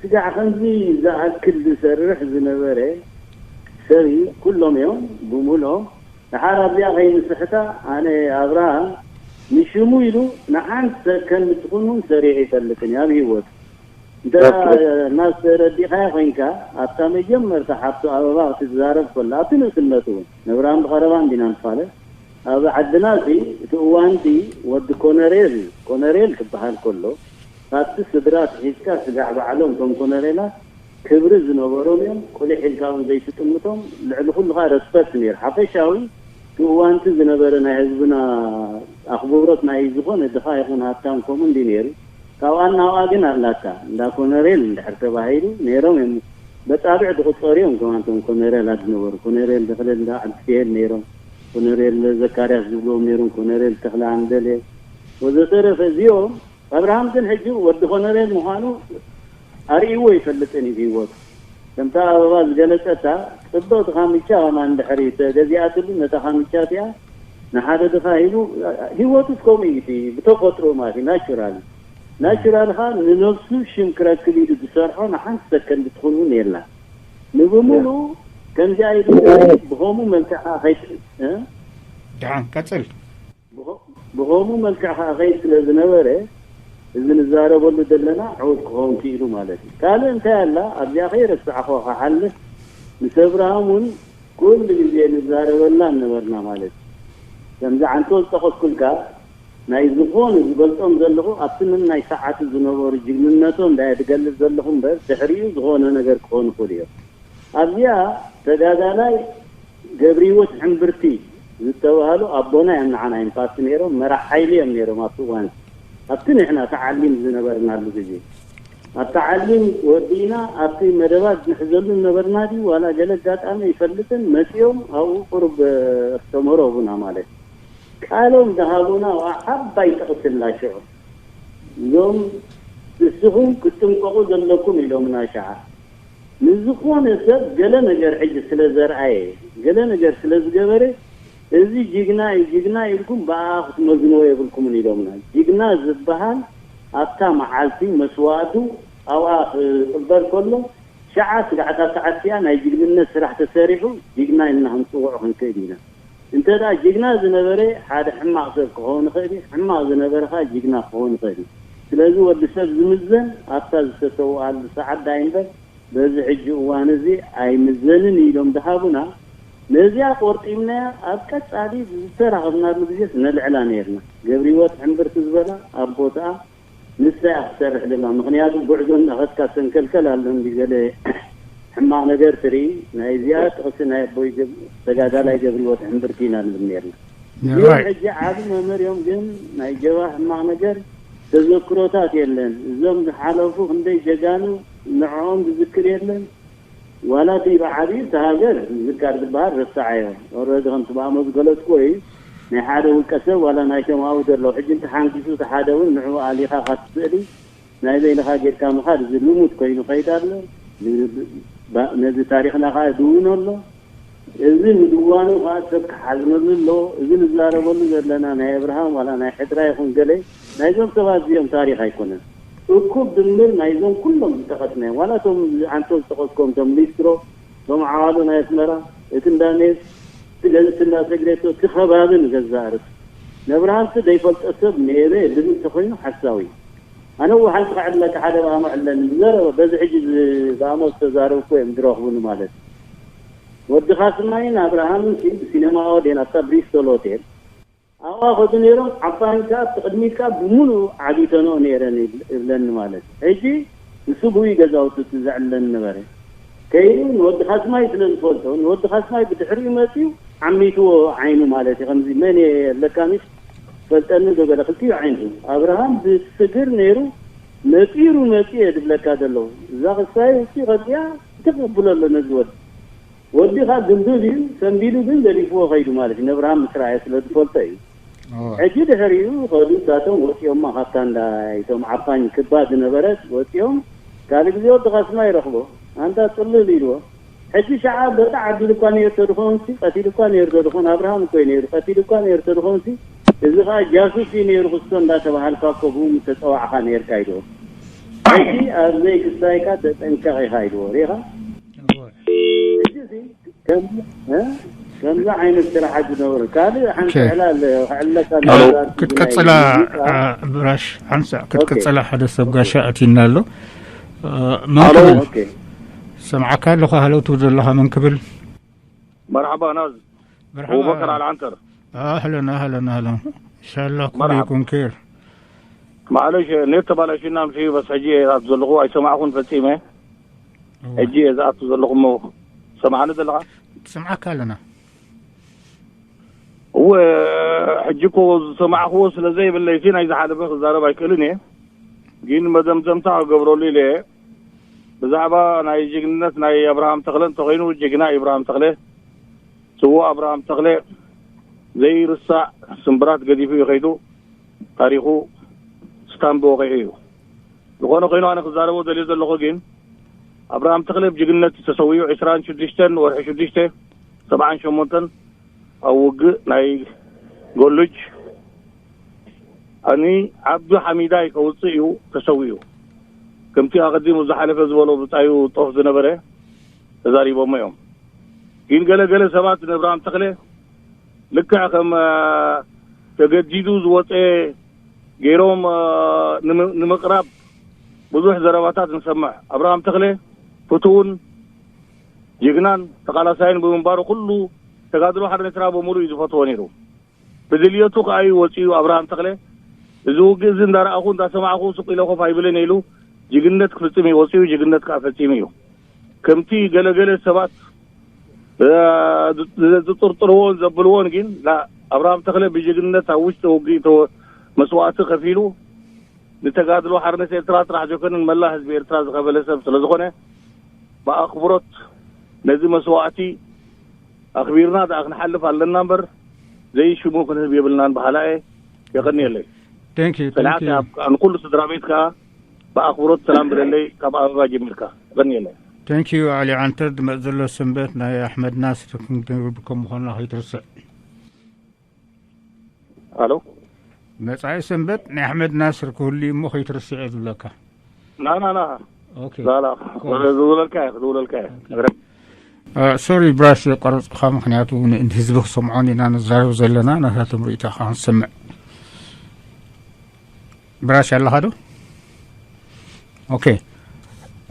ስጋዕ ከምዚ ዝኣክል ዝሰርሕ ዝነበረ ሰብ እዩ። ኩሎም እዮም ብሙሉኦም። ደሓር ኣብዚኣ ከይንስሕታ፣ ኣነ ኣብርሃም ንሽሙ ኢሉ ንሓንቲ ሰከንድ ትኹን እውን ሰሪሑ ይፈልጥን እዩ ኣብ ህይወቱ። እንተ ደኣ ኦኬ። እናስ ተረዲእካዮ ኮይንካ፣ ኣብታ መጀመርታ ሓፍቱ ኣበባ ክትዛረብ ከላ፣ ኣብቲ ንእስነቱ እውን፣ ነብራን ብቐረባን ዲና ንፋለጥ፣ ኣብ ዓድና እዚ፣ እቲ እዋን እዚ ወዲ ኮነሬል፣ ኮነሬል ክበሃል ከሎ፣ ካብቲ ስድራ ኣትሒዝካ ስጋዕ ባዕሎም እቶም ኮነሬላት ክብሪ ዝነበሮም እዮም። ቁሊሕ ኢልካ እውን ዘይትጥምቶም፣ ልዕሊ ኩሉ ኸዓ ረስፐክት ነይሩ። ሓፈሻዊ እቲ እዋንቲ ዝነበረ ናይ ህዝብና ኣኽብሮት ናይ ዝኾነ ድኻ ይኹን ሃብታም ከምኡ እንዲ ነይሩ። ካብኣ እናብኣ ግን ኣላታ። እንዳ ኮነሬል እንድሕር ተባሂሉ ነይሮም እዮም። በጻብዕ ዝቑጸሩ እዮም። ከማንቶም ኮነሬላት ዝነበሩ ኮነሬል ተኽለ እንዳ ዓብድኪኤል ነይሮም፣ ኮነሬል ዘካርያስ ዝብልዎም ነይሮም፣ ኮነሬል ተኽለ ኣንደለ ወዘተረፈ። እዚኦም ኣብርሃም ግን ሕጂ ወዲ ኮነሬል ምዃኑ ኣርእይዎ ይፈልጥን እዩ ህይወቱ። ከምታ ኣበባ ዝገለጸታ ጽብቕቲ ካምቻ ከማን ድሕሪ ተገዚኣትሉ ነታ ካምቻ እቲኣ ንሓደ ድኻ ሂቡ። ህይወቱ ከምኡ እዩ እቲ ብተፈጥሮ ማለት እዩ ናቹራል ናቹራል ኻ ንነብሱ ሽም ክረክብ ኢሉ ዝሰርሖ ንሓንቲ ሰከንድ ትኸውን የላ ንብሙሉ ከምዚኣ ኢሉ ብኸምኡ መልክዕ ኸዓ ኸይድ እ? ደሓን ቀጽል። ብኸ- ብኸምኡ መልክዕ ኸዓ ኸይድ ስለ ዝነበረ እዚ ንዛረበሉ ዘለና ዕውት ክኸውን ክኢሉ ማለት እዩ። ካልእ እንታይ ኣላ ኣብዚኣ ከይረሳዕኹ ክሓልፍ ምስ ኣብርሃም እውን ኩሉ ግዜ ንዛረበላ ነበርና ማለት እዩ። ከምዚ ዓንቶ ዝጠቐስኩልካ ናይ ዝኾኑ ዝገልጾም ዘለኹ ኣብቲ ነናይ ሰዓቱ ዝነበሩ ጅግንነቶም እንዳየ ዝገልጽ ዘለኹ እምበር ድሕሪኡ ዝኾነ ነገር ክኾኑ ይኽእሉ እዮም። ኣብዚኣ ተጋዳላይ ገብረህይወት ሕምብርቲ ዝተባህሉ ኣቦና እዮም ንዓና ኢምፓክት ነይሮም፣ መራሕ ሓይሊ እዮም ነይሮም ኣብቲ እዋን። ኣብቲ ንሕና ተዓሊም ዝነበርናሉ ግዜ ኣብ ተዓሊም ወዲእና ኣብቲ መደባት ንሕዘሉ ነበርና ድዩ ዋላ ገለ ኣጋጣሚ ይፈልጥን መፂኦም ኣብኡ ቁሩብ ኣስተምህሮ ቡና ማለት ቃሎም ዝሃቡና ዓባይ ጥቕስላ ሽዑ እዞም ንስኹም ክትጥንቀቑ ዘለኩም ኢሎምና ሸዓ ንዝኾነ ሰብ ገለ ነገር ሕጂ ስለ ዘርኣየ ገለ ነገር ስለ ዝገበረ እዚ ጅግና እዩ ጅግና ኢልኩም ብኣ ክትመዝንዎ የብልኩምን ኢሎምና። ጅግና ዝበሃል ኣብታ መዓልቲ መስዋእቱ ኣብኣ ክቕበር ከሎ ሸዓ ስጋዕታ ሰዓት እቲኣ ናይ ጅግንነት ስራሕ ተሰሪሑ ጅግና ኢልና ክንፅውዖ ክንክእል ኢና። እንተ ደኣ ጅግና ዝነበረ ሓደ ሕማቕ ሰብ ክኸውን ይኽእል እዩ፣ ሕማቕ ዝነበረ ኸዓ ጅግና ክኸውን ይኽእል እዩ። ስለዚ ወዲ ሰብ ዝምዘን ኣብታ ዝተሰውኣሉ ሰዓት ደኣ እምበር በዚ ሕጂ እዋን እዚ ኣይምዘንን ኢሎም ድሃቡና ነዚኣ ቆርጢምናያ ኣብ ቀጻሊ ዝተራኸብናሉ ግዜስ ነልዕላ ነይርና። ገብረህይወት ሕምብርቲ ዝበላ ኣብ ቦትኣ ንሳ እያ ክትሰርሕ ዘላ። ምኽንያቱ ጉዕዞ እንዳኸድካ ሰንከልከል ኣሎ እንዲ ገለ ሕማቕ ነገር ትርኢ። ናይ እዚኣ ጥቕሲ ናይ ኣቦይ ገብ- ተጋዳላይ ገብረህይወት ሕምብርቲ ኢና ንብል ነይርና። እዚኦም ሕጂ ዓቢ መምህር እዮም፣ ግን ናይ ጀባ ሕማቕ ነገር ተዘክሮታት የለን። እዞም ዝሓለፉ ክንደይ ጀጋኑ ንዕኦም ዝዝክር የለን። ዋላ እቲ ብዓብዩ እቲ ሃገር ምዝካር ዝበሃል ረሳዓዮ። ኦረዲ ከምቲ ብኣሞ ዝገለጽኩ ወይ ናይ ሓደ ውልቀ ሰብ ዋላ ናይቶም ኣብኡ ዘለዉ ሕጂ እንተሓንኪሱ እቲ ሓደ እውን ንዕኡ ኣሊኻ ካብ ስእሊ ናይ በይንኻ ጌርካ ምኻድ እዚ ልሙድ ኮይኑ ከይድ ኣሎ። ብ- ብ- ነዚ ታሪኽና ከዓ ድውኖ ኣሎ። እዚ ምድዋኑ ከዓ ሰብ ክሓዝነሉ ኣለዎ። እዚ ንዛረበሉ ዘለና ናይ ኣብርሃም ዋላ ናይ ሕድራ ይኹን ገለ ናይዞም ሰባት እዚኦም ታሪኽ ኣይኮነን። እኩብ ድምር ናይዞም ኩሎም ዝጠቐስናዮም ዋላ እቶም ዓንቶ ዝጠቐስኮም እቶም ሊስትሮ እቶም ዓዋሉ ናይ ኣስመራ እቲ እንዳሜስ እቲ ገዝቲ እንዳሰግሬቶ እቲ ከባቢ ንገዛእ ርእሱ ነብርሃንሲ ዘይፈልጦ ሰብ ነይረ ልብል ተኮይኑ ሓሳዊ እዩ። ኣነ እውን ሓንቲ ክዕለካ ሓደ ብኣሞ ዕለኒ ዝዘረበ በዚ ሕጂ ብኣሞ ዝተዛረብኩ እዮም ዝረኽቡኒ ማለት እዩ። ወዲ ካስማይን ኣብርሃምን ሲ ብሲነማ ኦዴን ኣብታ ብሪስቶል ሆቴል ኣብኣ ከዱ ነይሮም ዓባይን ከዓ እቲ ቅድሚት ከዓ ብሙሉእ ዓቢተንኦ ነይረን ይብለኒ ማለት እዩ። ሕጂ ንሱ ብኡ ገዛውቲ እቲ ዘዕለኒ ነበረ ከይዱ ንወዲ ካስማይ ስለ ዝፈልጦ ንወዲ ካስማይ ብድሕሪኡ መፅዩ ዓሚትዎ ዓይኑ ማለት እዩ። ከምዚ መን እየ ኣለካ ሚስ ፈልጠኒ ዶ ገለ ክልቲኡ ዓይንቱ ኣብርሃም ብስግር ነይሩ ነጢሩ መፅኡ እየ ዝብለካ ዘለኹ። እዛ ክሳይ ውፅኢ ከዚኣ ተቐብሎ ኣሎ ነዚ ወዲ ወዲ ከዓ ድልዱል እዩ ሰንቢዱ ግን ገዲፍዎ ከይዱ ማለት እዩ። ነብርሃም ምስ ረኣየ ስለ ዝፈልጦ እዩ። ሕጂ ድሕሪኡ ከዱ እሳቶም ወፂኦማ ካብታ እንዳ እቶም ዓፋኝ ክባ ዝነበረት ወፂኦም ካልእ ግዜ ወዲ ካስማ ይረኽቦ ኣንታ ፅልል ኢልዎ ሕጂ ሸዓ በጣ ዓዲሉ እኳ ነይሩ ተድኾንሲ ቀቲሉ እኳ ነይሩ ተድኾን ኣብርሃም እኮ እዩ ነይሩ ቀቲሉ እኳ ነይሩ ተድኾንሲ እዚ ከዓ ጃሱስ እዩ ነይሩ ክስቶ እንዳተባሃልካ እኮ ብኡ ምተፀዋዕካ ነይርካ ኢልዎ ሕጂ ኣብ ዘይክስታይካ ተጠንቀቕ ኢኻ ኢልዎ ሪኻ ሕጂ እዚ ከምዚ እ? ከምዚ ዓይነት ስራሓት ዝነበሩ ካልእ ሓንቲ ኦኬ። ዕላል ክዕለካ ኣሎ፣ ዝነበራ ክትቀጽላ፣ ጉዳይ እዩ። አ፣ ብራሽ ሓንሳእ ክትቀጽላ ሓደ ሰብ ጋሻ ኣቲና ኣሎ። አ፣ መን ኣሎ፣ ክብል? ኦኬ። ሰምዓካ ኣለኹ፣ ሃለው ትብል ዘለኻ መን ክብል? መርሓባ ናዝ። መርሓባ። ኣቡበከር ኣልዓንተር። ኣህለን፣ ኣህለን፣ ኣህለን። ኢንሻላህ ኩሉ መርሓባ። ይኩን ኬር። ማዕለሽ ኔት ተባላሽና ምሽ በስ ሕጂ እየ ዝኣቱ ዘለኹ ኣይሰማዕኹን ፈጺመ። እዋ። ሕጂ እየ ዝኣቱ ዘለኹ እሞ ሰማዕኒ ዘለኻ? ትሰምዓካ ኣለና። እወ፣ ሕጂ እኮ ዝሰማዕኽዎ ስለ ዘይብለይሲ ናይ ዝሓለፈ ክዛረብ ኣይክእልን እየ። ግን መደምደምታ ክገብረሉ ኢለ እየ። ብዛዕባ ናይ ጅግንነት ናይ ኣብርሃም ተኽለ እንተኾይኑ፣ ጅግና ኣብርሃም ተኽለ፣ ስዉእ ኣብርሃም ተኽለ ዘይርሳዕ ስምብራት ገዲፉ እዩ ከይዱ። ታሪኹ ስታምፕ ወቒዑ እዩ። ዝኾነ ኮይኑ ኣነ ክዛረቦ ደልየ ዘለኹ ግን ኣብርሃም ተኽለ ብጅግንነት ተሰዊኡ ዕስራን ሽዱሽተን ወርሒ ሽዱሽተ ሰብዓን ሸሞንተን ኣብ ውግእ ናይ ጎሉጅ ኣኒ ዓብዱ ሓሚዳይ ከውፅእ እዩ ተሰዊኡ። ከምቲ ኣቐዲሙ ዝሓለፈ ዝበሎ ብጻዩ ጦፍ ዝነበረ ተዛሪቦሞ እዮም። ግን ገለ ገለ ሰባት ንኣብርሃም ተኽለ ልክዕ ከም ተገዲዱ ዝወፀ ገይሮም ንምቕራብ ብዙሕ ዘረባታት ንሰምዕ። ኣብርሃም ተኽለ ፍቱውን ጅግናን ተቓላሳይን ብምንባሩ ኩሉ ተጋድሎ ሓርነት ኤርትራ ብምሉእ እዩ ዝፈትዎ ነይሩ። ብድልየቱ ከኣ እዩ ወፂኡ ኣብርሃም ተኽለ። እዚ ውግእ እዚ እንዳረኣኹ እንዳሰማዕኹ ስቕ ኢለ ኮፍ ኣይብልን ኢሉ ጅግነት ክፍፅም እዩ ወፂኡ፣ ጅግነት ከኣ ፈፂሙ እዩ። ከምቲ ገለገለ ሰባት ዝጥርጥርዎን ዘብልዎን ግን ኣብርሃም ተኽለ ብጅግነት ኣብ ውሽጢ ውግእ መስዋእቲ ከፊሉ ንተጋድሎ ሓርነት ኤርትራ ጥራሕ ዘይኮነን መላእ ህዝቢ ኤርትራ ዝኸፈለ ሰብ ስለዝኾነ ብኣኽብሮት ነዚ መስዋእቲ ኣኽቢርና ደኣ ክንሓልፍ ኣለና እምበር ዘይሽሙ ክንህብ የብልናን በሃላ እየ። የቐንየለይ። Thank you, thank ሰላም you. ንኩሉ ስድራ ቤት ከኣ ብኣኽብሮት ሰላም ብለለይ ካብ ኣበባ ጀሚርካ። የቐንየለይ። Thank you ዓሊ ዓንተር። ድመጽ ዘሎ ሰንበት ናይ ኣሕመድ ናስር ክንገብር ከም ምዃንና ከይትርስዕ። ኣሎ መጻኢ ሰንበት ናይ ኣሕመድ ናስር ክህሉ እሞ ከይትርስዕ እየ ዝብለካ። ናናና ኦኬ ላላ ኮ- ዝብለልካ እየ ዝብለልካ እየ። ሶሪ ብራሽ የቋረፅኩኻ፣ ምክንያቱ ንህዝቢ ክሰምዖን ኢና ንዛረብ ዘለና፣ ናታቶም ርእይቶ ከዓ ክንሰምዕ። ብራሽ ኣለኻ ዶ? ኦኬ።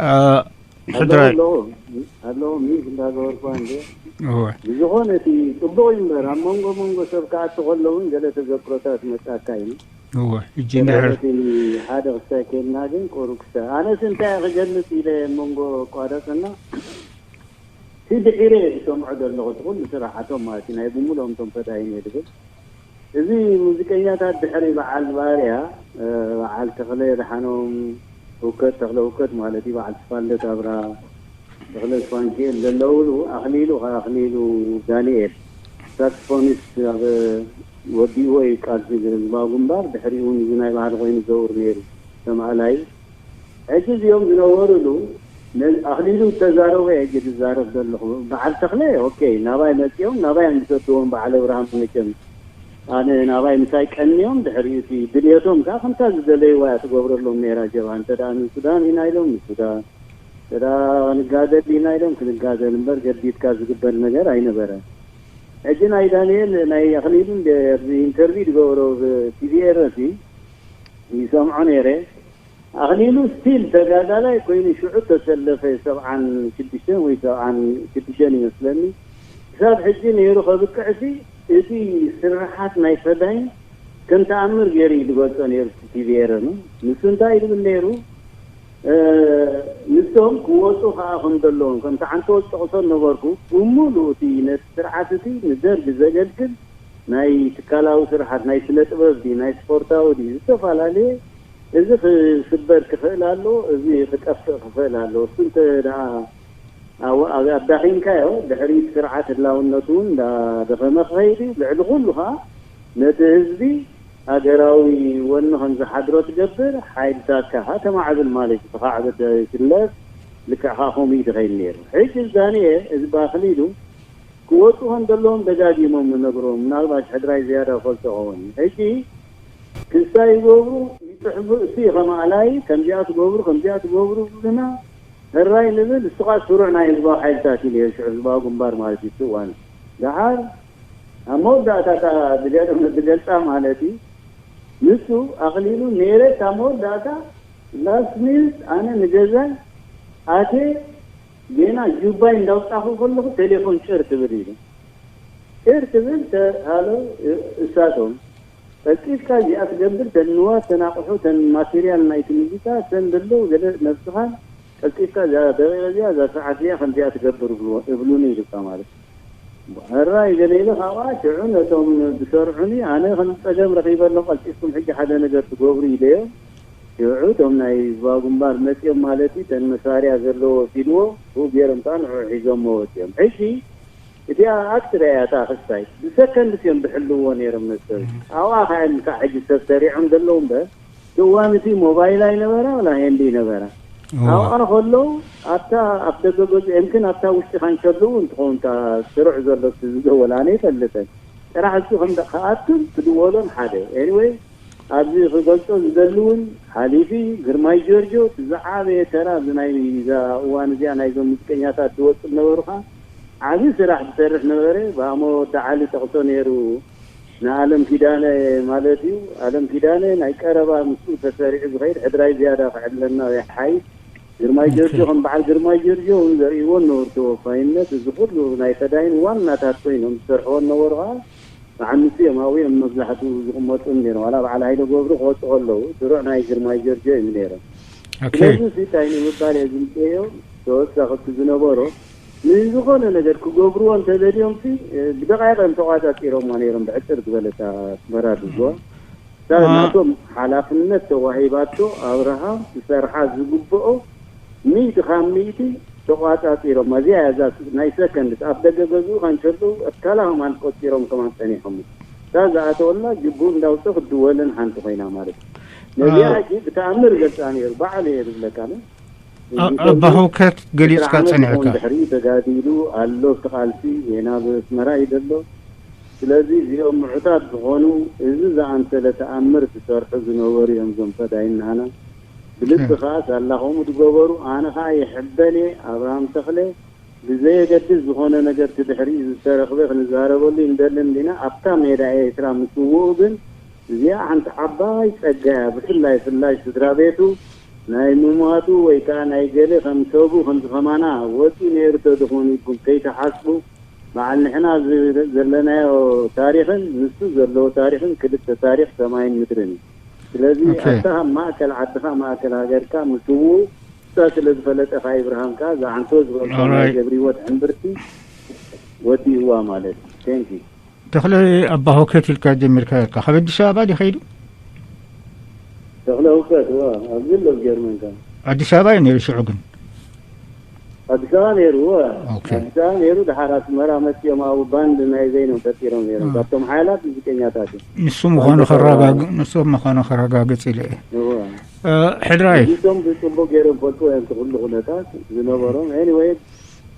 እ፣ ሕድራይ ኣለዉ ኣለዉ ሚት እንዳገበርኳ እንደ እወ ብዝኾነ እቲ ፅቡቕ እዩ እምበር ኣብ መንጎ መንጎ ሰብ ክኣቱ ከሎ እውን ገለ ተዘክሮታት መፃካ እዩ። እወ ሕጂ እንድሕር እቲ ሓደ ክስታይ ከይድና ግን ቁሩብ ክስታይ ኣነስ እንታይ ክገልፅ ኢለ መንጎ ቋረፅና እቲ ድሒረ ዝሰምዖ ዘለኹ እቲ ኩሉ ስራሓቶም ማለት እዩ ናይ ብምሉኦም ቶም ፈዳይን እየ ድብል እዚ ሙዚቀኛታት ድሕሪ በዓል ባርያ በዓል ተኽለ ደሓኖም ህውከት ተኽለ ህውከት ማለት እዩ በዓል ተስፋልደት ኣብራ ተኽለ ስፋንኪኤል ዘለውሉ ኣኽሊሉ ኣኽሊሉ ዳንኤል ሳክስፎኒስት ኣብ ወዲእዎ እዩ ቃልሲ ህዝባዊ ግንባር ድሕሪኡ እዚ ናይ ባህሊ ኮይኑ ዘውር ነይሩ ተማእላይ ሕጂ እዚኦም ዝነበሩሉ ኣኽሊሉ ተዛረቡ ሕጂ ዝዛረብ ዘለኹ በዓል ተኽለ ኦኬ ናባይ መፂኦም ናባይ ዝሰድዎም በዓል ኣብርሃም መቸም ኣነ ናባይ ምሳይ ቀንዮም ድሕሪ እቲ ድልየቶም ከዓ ከምታ ዝደለይዋ እያ ትገብረሎም ነይራ ጀብሃ እንተ ደኣ ንሱዳን ኢና ኢሎም ንሱዳን እንተ ደኣ ክንጋደል ኢና ኢሎም ክንጋደል እምበር ገዲድካ ዝግበር ነገር ኣይነበረ ሕጂ ናይ ዳንኤል ናይ ኣኽሊሉ ኢንተርቪው ዝገበሮ ቲቪኤር እዚ ይሰምዖ ነይረ ኣኽሊሉ ስቲል ተጋዳላይ ኮይኑ ሽዑ ተሰለፈ ሰብዓን ሽዱሽተን ወይ ሰብዓን ሽዱሽተን ይመስለኒ ክሳብ ሕጂ ነይሩ ከብቅዕሲ እቲ ስርሓት ናይ ፈዳይን ከም ተኣምር ገይሩ እዩ ዝገልፆ ነይሩ ቲቪኤርን ንሱ እንታይ እዩ ዝብል ነይሩ ንሶም ክወፁ ከዓ ከም ዘለዎም ከምቲ ዓንተ ዝጠቕሶ ነበርኩ ብምሉእ እቲ ነቲ ስርዓት እቲ ንደርግ ዘገልግል ናይ ትካላዊ ስርሓት ናይ ስነ ጥበብ ድዩ ናይ ስፖርታዊ ድዩ ዝተፈላለየ እዚ ክስበር ክኽእል ኣለዎ፣ እዚ ክጠፍእ ክኽእል ኣለዎ። እሱ እንተ ደኣ ኣዳኺምካዮ ድሕሪ እቲ ስርዓት ህላውነቱ እውን እንዳደኸመ ክኸይድ እዩ። ልዕሊ ኩሉ ከዓ ነቲ ህዝቢ ሃገራዊ ወኒ ከም ዝሓድሮ ትገብር፣ ሓይልታትካ ከዓ ተማዕብል ማለት እዩ። ተኻዕብት ኣይትለፍ፣ ልክዕ ከዓ ከምኡ እዩ ዝኸይድ ነይሩ። ሕጂ ዳንኤ እዚ ብኣኽሊሉ ክወፁ ከም ዘለዎም ደጋጊሞም ንነግሮም ምናልባሽ ሕድራይ ዝያዳ ፈልጦ ኸውን ሕጂ ክስታ ይገብሩ ይፅሕፉ እሱ ከማእላይ ከምዚኣ ትገብሩ ከምዚኣ ትገብሩ ብልና ህራይ ንብል እሱ ከዓ ስሩዕ ናይ ህዝባዊ ሓይልታት እዩ ነይሩ ሽዑ ህዝባዊ ግንባር ማለት እዩ እዋን ደሓር ኣብ መወዳእታ ዝገልፃ ማለት እዩ ንሱ ኣኽሊሉ ነይረ ካብ መወዳእታ ላስት ሚኒት ኣነ ንገዛይ ኣቴ ጌና ጁባይ እንዳውጣኹ ከለኹ ቴሌፎን ጭር ትብል ኢሉ ጭር ትብል ሃሎ እሳቶም ቀልጢፍካ እዚኣ ትገብር ተንዋት ተናቕሑ ተን ማቴርያል ናይቲ ሙዚቃ ተን ዘለዉ ገለ ነብስኻን ቀልጢፍካ እዛ ደቂቕ እዚኣ እዛ ሰዓት እዚኣ ከምዚኣ ትገብር እብሉኒ ኢሉካ ማለት ሕራይ ገለ ኢለ ካብኣ ሽዑ ነቶም ዝሰርዑኒ ኣነ ከም ፀገም ረኺበሎም ቀልጢፍኩም ሕጂ ሓደ ነገር ትገብሩ ኢለዮም ሽዑ እቶም ናይ ህዝባዊ ግንባር መፂኦም ማለት እዩ፣ ተን መሳርያ ዘለዎ ወሲድዎ፣ ብኡ ገይሮም ከዓ ንዕኡ ሒዞሞ ወፂኦም። ሕጂ እቲኣ ኣክትራ እያ እታ ክስታይ። ብሰከንድስ እዮም ዝሕልዎ ነይሮም ነሰብ። ኣብኣ ከዓ እዮም ከዓ ሕጂ ሰብ ሰሪዖም ዘለዉ እምበር፣ እቲ እዋን እቲ ሞባይል ኣይነበራ፣ ወላ ሄንዲ ነበራ። ኣብኣ ከለዉ ኣብታ ኣብ ደገ ገዝኦም ግን ኣብታ ውሽጢ ካንሸሎ እውን እንትኸውን እታ ስሩዕ ዘሎ እቲ ዝደወል ኣነ ይፈልጠን። ጥራሕ እሱ ከም ክኣቱን ክድወሎን ሓደ። ኤኒወይ ኣብዚ ክገልጾ ዝደሊ እውን ሓሊፊ ግርማይ ጆርጆ እቲ ዝዓበየ ተራ እዚ ናይ እዛ እዋን እዚኣ ናይዞም ሙዚቀኛታት ዝወፁ ዝነበሩ ከዓ ዓብዪ ስራሕ ዝሰርሕ ነበረ። ብኣሞ ወዲ ዓሊ ጠቕሶ ነይሩ ንኣለም ኪዳነ ማለት እዩ። ኣለም ኪዳነ ናይ ቀረባ ምስኡ ተሰሪዑ ዝኸይድ ሕድራይ ዝያዳ ክዕለና ይሓይሽ። ግርማይ ጆርጆ ከም በዓል ግርማይ ጆርጆ እውን ዘርእይዎ ነበሩ ተወፋይነት። እዚ ኩሉ ናይ ፈዳይን ዋናታት ኮይኖም ዝሰርሕዎ ነበሩ ከዓ ብዓምፂ እዮም ኣብኡ እዮም መብዛሕትኡ ዝቕመጡ ነይሮም። ዋላ በዓል ሃይለ ገብሩ ክወፁ ከለዉ ስሩዕ ናይ ግርማይ ጆርጆ እዮም ነይሮም። ስለዚ እዚ እንታይ ንምባል እየ ዝምፅእዮ ተወሳኺ እቲ ዝነበሮ ንዝኾነ ነገር ክገብርዎ እንተደልዮም ሲ ብደቃይቕ እዮም ተቋፃፂሮማ ነይሮም። ብዕፅር ዝበለታ ኣስመራ ድዝዋ እታ ናቶም ሓላፍነት ተዋሂባቶ ኣብርሃም ክሰርሓ ዝግብኦ ሚእቲ ካብ ሚእቲ ተቋፃፂሮም። እዚኣ እያ እዛ ናይ ሰከንድ ኣብ ደገ ገዝኡ ከንሸጡ ኣካላ ከማን ቆፂሮም ከማን ፀኒሖም። እታ ዝኣተወላ ግቡእ እንዳውፀ ክድወልን ሓንቲ ኮይና ማለት እዩ። ነዚኣ ሕጂ ብተኣምር ገልፃ ነይሩ ባዕሉ እየ ዝብለካ። ኣባ ህውከት ገሊፅካ ፀኒሕካ። ድሕሪ ተጋዲሉ ኣሎ እቲ ቃልሲ ዜና ብኣስመራ እዩ ዘሎ። ስለዚ እዚኦም ምዑታት ዝኾኑ እዚ ዝኣምሰለ ተኣምር ክሰርሑ ዝነበሩ እዮም እዞም ፈዳይን ንዓና። ብልቢ ከኣ ሳላ ከምኡ ዝገበሩ ኣነ ከኣ ይሕበን እየ ኣብርሃም ተኽለ ብዘየገድስ ዝኾነ ነገር እቲ ድሕሪኡ ዝተረኽበ ክንዛረበሉ ይንደሊ እንዲና ኣብታ ሜዳ ኤርትራ ምስውኡ ግን እዚኣ ሓንቲ ዓባይ ጸጋ እያ ብፍላይ ፍላይ ስድራ ቤቱ ናይ ምማቱ ወይ ከኣ ናይ ገለ ከም ሰቡ ከምዚ ከማና ወጺኡ ነይሩ ተድኾኑ ኢልኩም ከይትሓስቡ በዓል ንሕና ዘለናዮ ታሪኽን ንሱ ዘለዎ ታሪኽን ክልተ ታሪኽ ሰማይን ምድርን እዩ። ስለዚ ኣታ ማእከል ዓድኻ ማእከል ሃገርካ ምስውኡ እሳ ስለ ዝፈለጠ ከኣ ኢብርሃም ከኣ ዝዓንቶ ዝበልኮ ናይ ገብሪወት ዕምብርቲ ወዲእዋ ማለት እዩ። Thank you። ተኽለ ኣባ ሆከት ኢልካ ጀሚርካ ኢልካ ካብ ኣዲስ ኣበባ ድዩ ከይዱ? ተኽለ ሆከት እወ ኣብዚ ኣሎ ጀርመን ከ ኣዲስ ኣበባ እዩ ነይሩ ሽዑ ግን ኣዲስ ኣበባ ነይሩ እወ ኣዲስ ኣበባ ነይሩ። ድሓር ኣስመራ መፂኦም ኣብኡ ባንድ ናይ ዘይኖም ፈጢሮም ነይሮም ካብቶም ሓያላት ሙዚቀኛታት እዩ። ንሱ ምዃኑ ከረጋግ ንሱ ምዃኑ ከረጋግፅ ኢለ እየ። እወ ሕድራይ እዚቶም ብፅቡቅ ገይሮም ፈልጥዎ እዮም እቲ ኩሉ ኩነታት ዝነበሮም። Anyway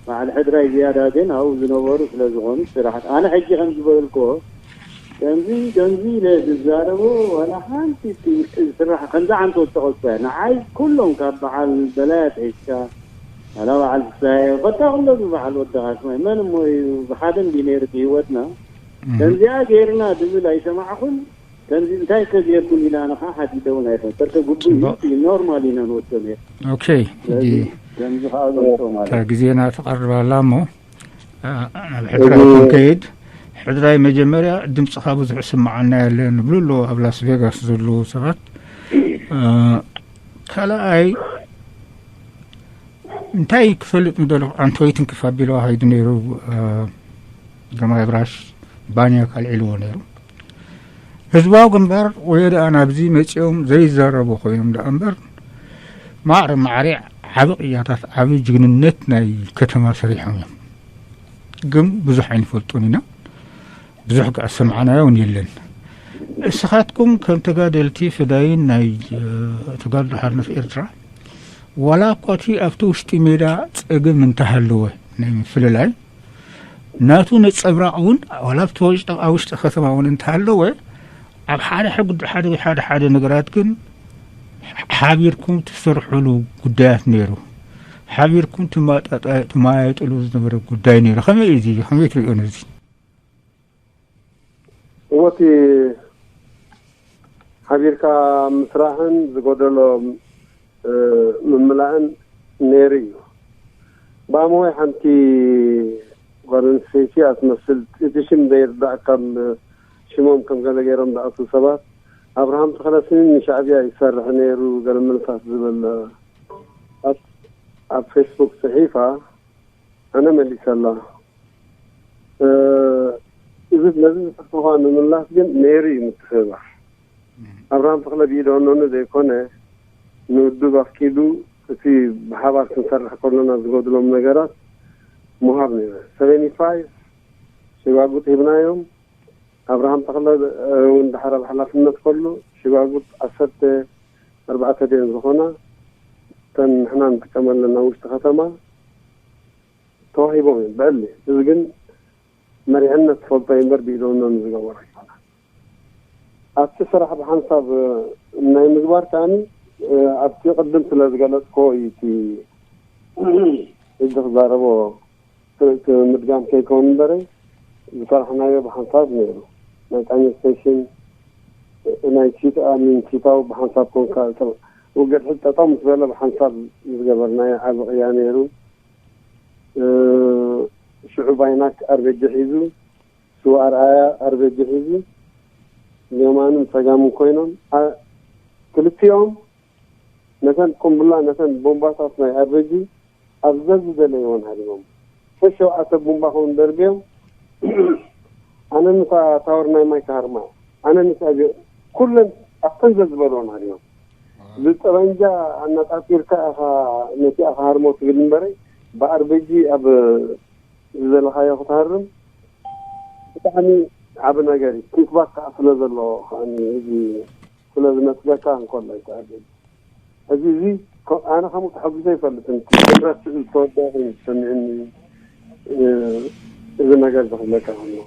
በዓል ሕድራይ ዝያዳ ግን ኣብኡ ዝነበሩ ስለ ዝኾኑ ስራሕቲ ኣነ ሕጂ ከም ዝበልክዎ ከምዚ ከምዚ ኢለ ዝዛረቦ ዋላ ሓንቲ እቲ ውሽጢ ዝስራሕ ከምዚ ዓንቶ ዝተቐስኮ እያ ንዓይ ኩሎም ካብ በዓል በላይ ኣትሒዝካ ዋላ በዓል ፍሳየ ኮታ ኩሎም በዓል ወዲ ካስማይ መን እሞ እዩ ብሓደ እንዲ ነይሩ እቲ ህይወትና ከምዚኣ ገይርና ድብል ኣይሰማዕኹን ከምዚ እንታይ ከ ጌርኩም ኢላ ኣነ ከዓ ሓቲተ እውን ኣይፈልጠን። ከ ግቡእ እዩ፣ ኖርማል ኢና ንወስዶ ነይሩ። ኦኬ፣ ሕጂ ከምዚ ከዓ ገልጾ ማለት እታ ግዜና ትቐርብ ኣላ እሞ፣ ኣ፣ ናብ ሕድራይ ክንከይድ፣ ሕድራይ መጀመርያ ድምጽኻ ብዙሕ ይስምዓና የለን ይብሉ ኣለዉ ኣብ ላስ ቬጋስ ዘለዉ ሰባት። እ፣ ካልኣይ እንታይ ክፈልጥ ምደለኹ፣ ኣንቶይትን ክፍ ኣቢልዋ ከይዱ ነይሩ፣ እ፣ ግርማይ ብራሽ ባንያ ካልዒልዎ ነይሩ። ህዝባዊ ግንባር ወዮ ደኣ ናብዚ መጺኦም ዘይዛረቡ ኮይኖም ደኣ እምበር፣ ማዕረ ማዕረ ዓቢ ቅያታት፣ ዓቢ ጅግንነት ናይ ከተማ ሰሪሖም እዮም። ግን ብዙሕ ኣይንፈልጦን ኢና። ብዙሕ ከኣ ዝሰማዕናዮ እውን የለን። እስኻትኩም ከም ተጋደልቲ ፈዳይን ናይ፣ እ፣ ተጋድሎ ሓርነት ኤርትራ፣ ዋላ እኳ እቲ ኣብቲ ውሽጢ ሜዳ ጸገም እንተሃለወ፣ ናይ ምፍልላይ፣ ናቱ ነጸብራቕ እውን ዋላ ኣብቲ ውሽጢ፣ ኣብ ውሽጢ ከተማ እውን እንተሃለወ፣ ኣብ ሓደ ሕጉ-፣ ሓደ፣ ሓደ፣ ሓደ ነገራት ግን ሓቢርኩም ትሰርሕሉ ጉዳያት ነይሩ። ሓቢርኩም ትማጣጣ-፣ ትመያየጥሉ ዝነበረ ጉዳይ ነይሩ። ከመይ እዩ እዚ? ከመይ ትሪኦ ነዚ? እወ፣ እቲ ሓቢርካ ምስራሕን ዝጎደሎ፣ እ፣ ምምላእን ነይሩ እዩ። ብኣመወይ ሓንቲ ጓል ኣንስተይቲ እያ ትመስል፣ እቲ ሽም ዘይርዳእ፣ ካብ ሽሞም ከም ገለ ገይሮም ዝኣትዉ ሰባት፣ ኣብርሃም ተኽለስኒ ንሻዕብያ ይሰርሕ ነይሩ፣ ገለ መልሳት ዝብል ኣብ፣ ኣብ ፌስቡክ ጽሒፋ፣ ኣነ መሊሰላ። እ፣ እዚ፣ ነዚ ዝጽሕፍዋ ንምምላስ ግን ነይሩ እዩ ምትሕብባር። ኣብርሃም ተኽለ ብኢድ ወነኑ ዘይኮነ፣ ንውድብ ኣፍቂዱ እቲ ብሓባር ክንሰርሕ ከሎና ዝጎድሎም ነገራት ምሃብ ነይረ። ሰቨንቲ ፋይቭ ሸጓጉጥ ሂብናዮም። ኣብርሃም ተኽለ እውን ድሓር ኣብ ሓላፍነት ከሎ ሸጓጉጥ ዓሰርተ ኣርባዕተ ድየን ዝኾና እተን ንሕና ንጥቀመለን ኣብ ውሽጢ ከተማ ተዋሂቦም እዮም ብዕሊ። እዚ ግን መሪሕነት ትፈልጦ እምበር ብኢዶም ዝገበሩ ኣይኮነን። ኣብቲ ስራሕ ብሓንሳብ ናይ ምግባር ከኣኒ ኣብቲ ቅድም ስለ ዝገለፅኮ እዩ እቲ ሕጂ ክዛረቦ ምድጋም ከይከውን እምበረ ዝሰራሕናዮ ብሓንሳብ ነይሩ። ናይ ጣኛ ስቴሽን ናይ ቺታ ሚን ቺታው ብሓንሳብ ኮንካ ውገድ ሕጂ ጠጠው ምስ በለ ብሓንሳብ ዝገበርናዮ ዓቢ ቅያ ነይሩ። ሽዑ ባይናክ ኣርቤጂ ሒዙ፣ ስዋ ኣርኣያ ኣርቤጂ ሒዙ፣ የማንን ጸጋምን ኮይኖም ክልቲኦም ነተን ቁምብላ ነተን ቦምባታት ናይ ኣርቤጂ ኣብ ዘዝደለይዎን ሃሪሞም። ሸሸውዓተ ቡምባ ኸውን ደርብዮም ኣነ ንታ ታወር ናይ ማይ ክሃርማ ኣነ ንታ ኩለን ኣብተን ዘዝበልዎን ሃሪሞም። ብጠበንጃ ኣነጣጢርካ ኢኻ ነቲ ኢኻ ሃርሞ ትብል እምበረ ብኣርበጂ ኣብ ዝደለኻዮ ክትሃርም ብጣዕሚ ዓቢ ነገር እዩ። ኪክባክ ከዓ ስለ ዘለዎ ከዓ እዚ ስለ ዝነጥገካ እንኮሎ ይትኣገድ እዚ እዚ ኣነ ከምኡ ተሐጉሰ ይፈልጥን ረስዕ ዝተወዳ ኮይኑ ዝሰሚዕኒ። እዚ ነገር ዝኽለካ ከሎ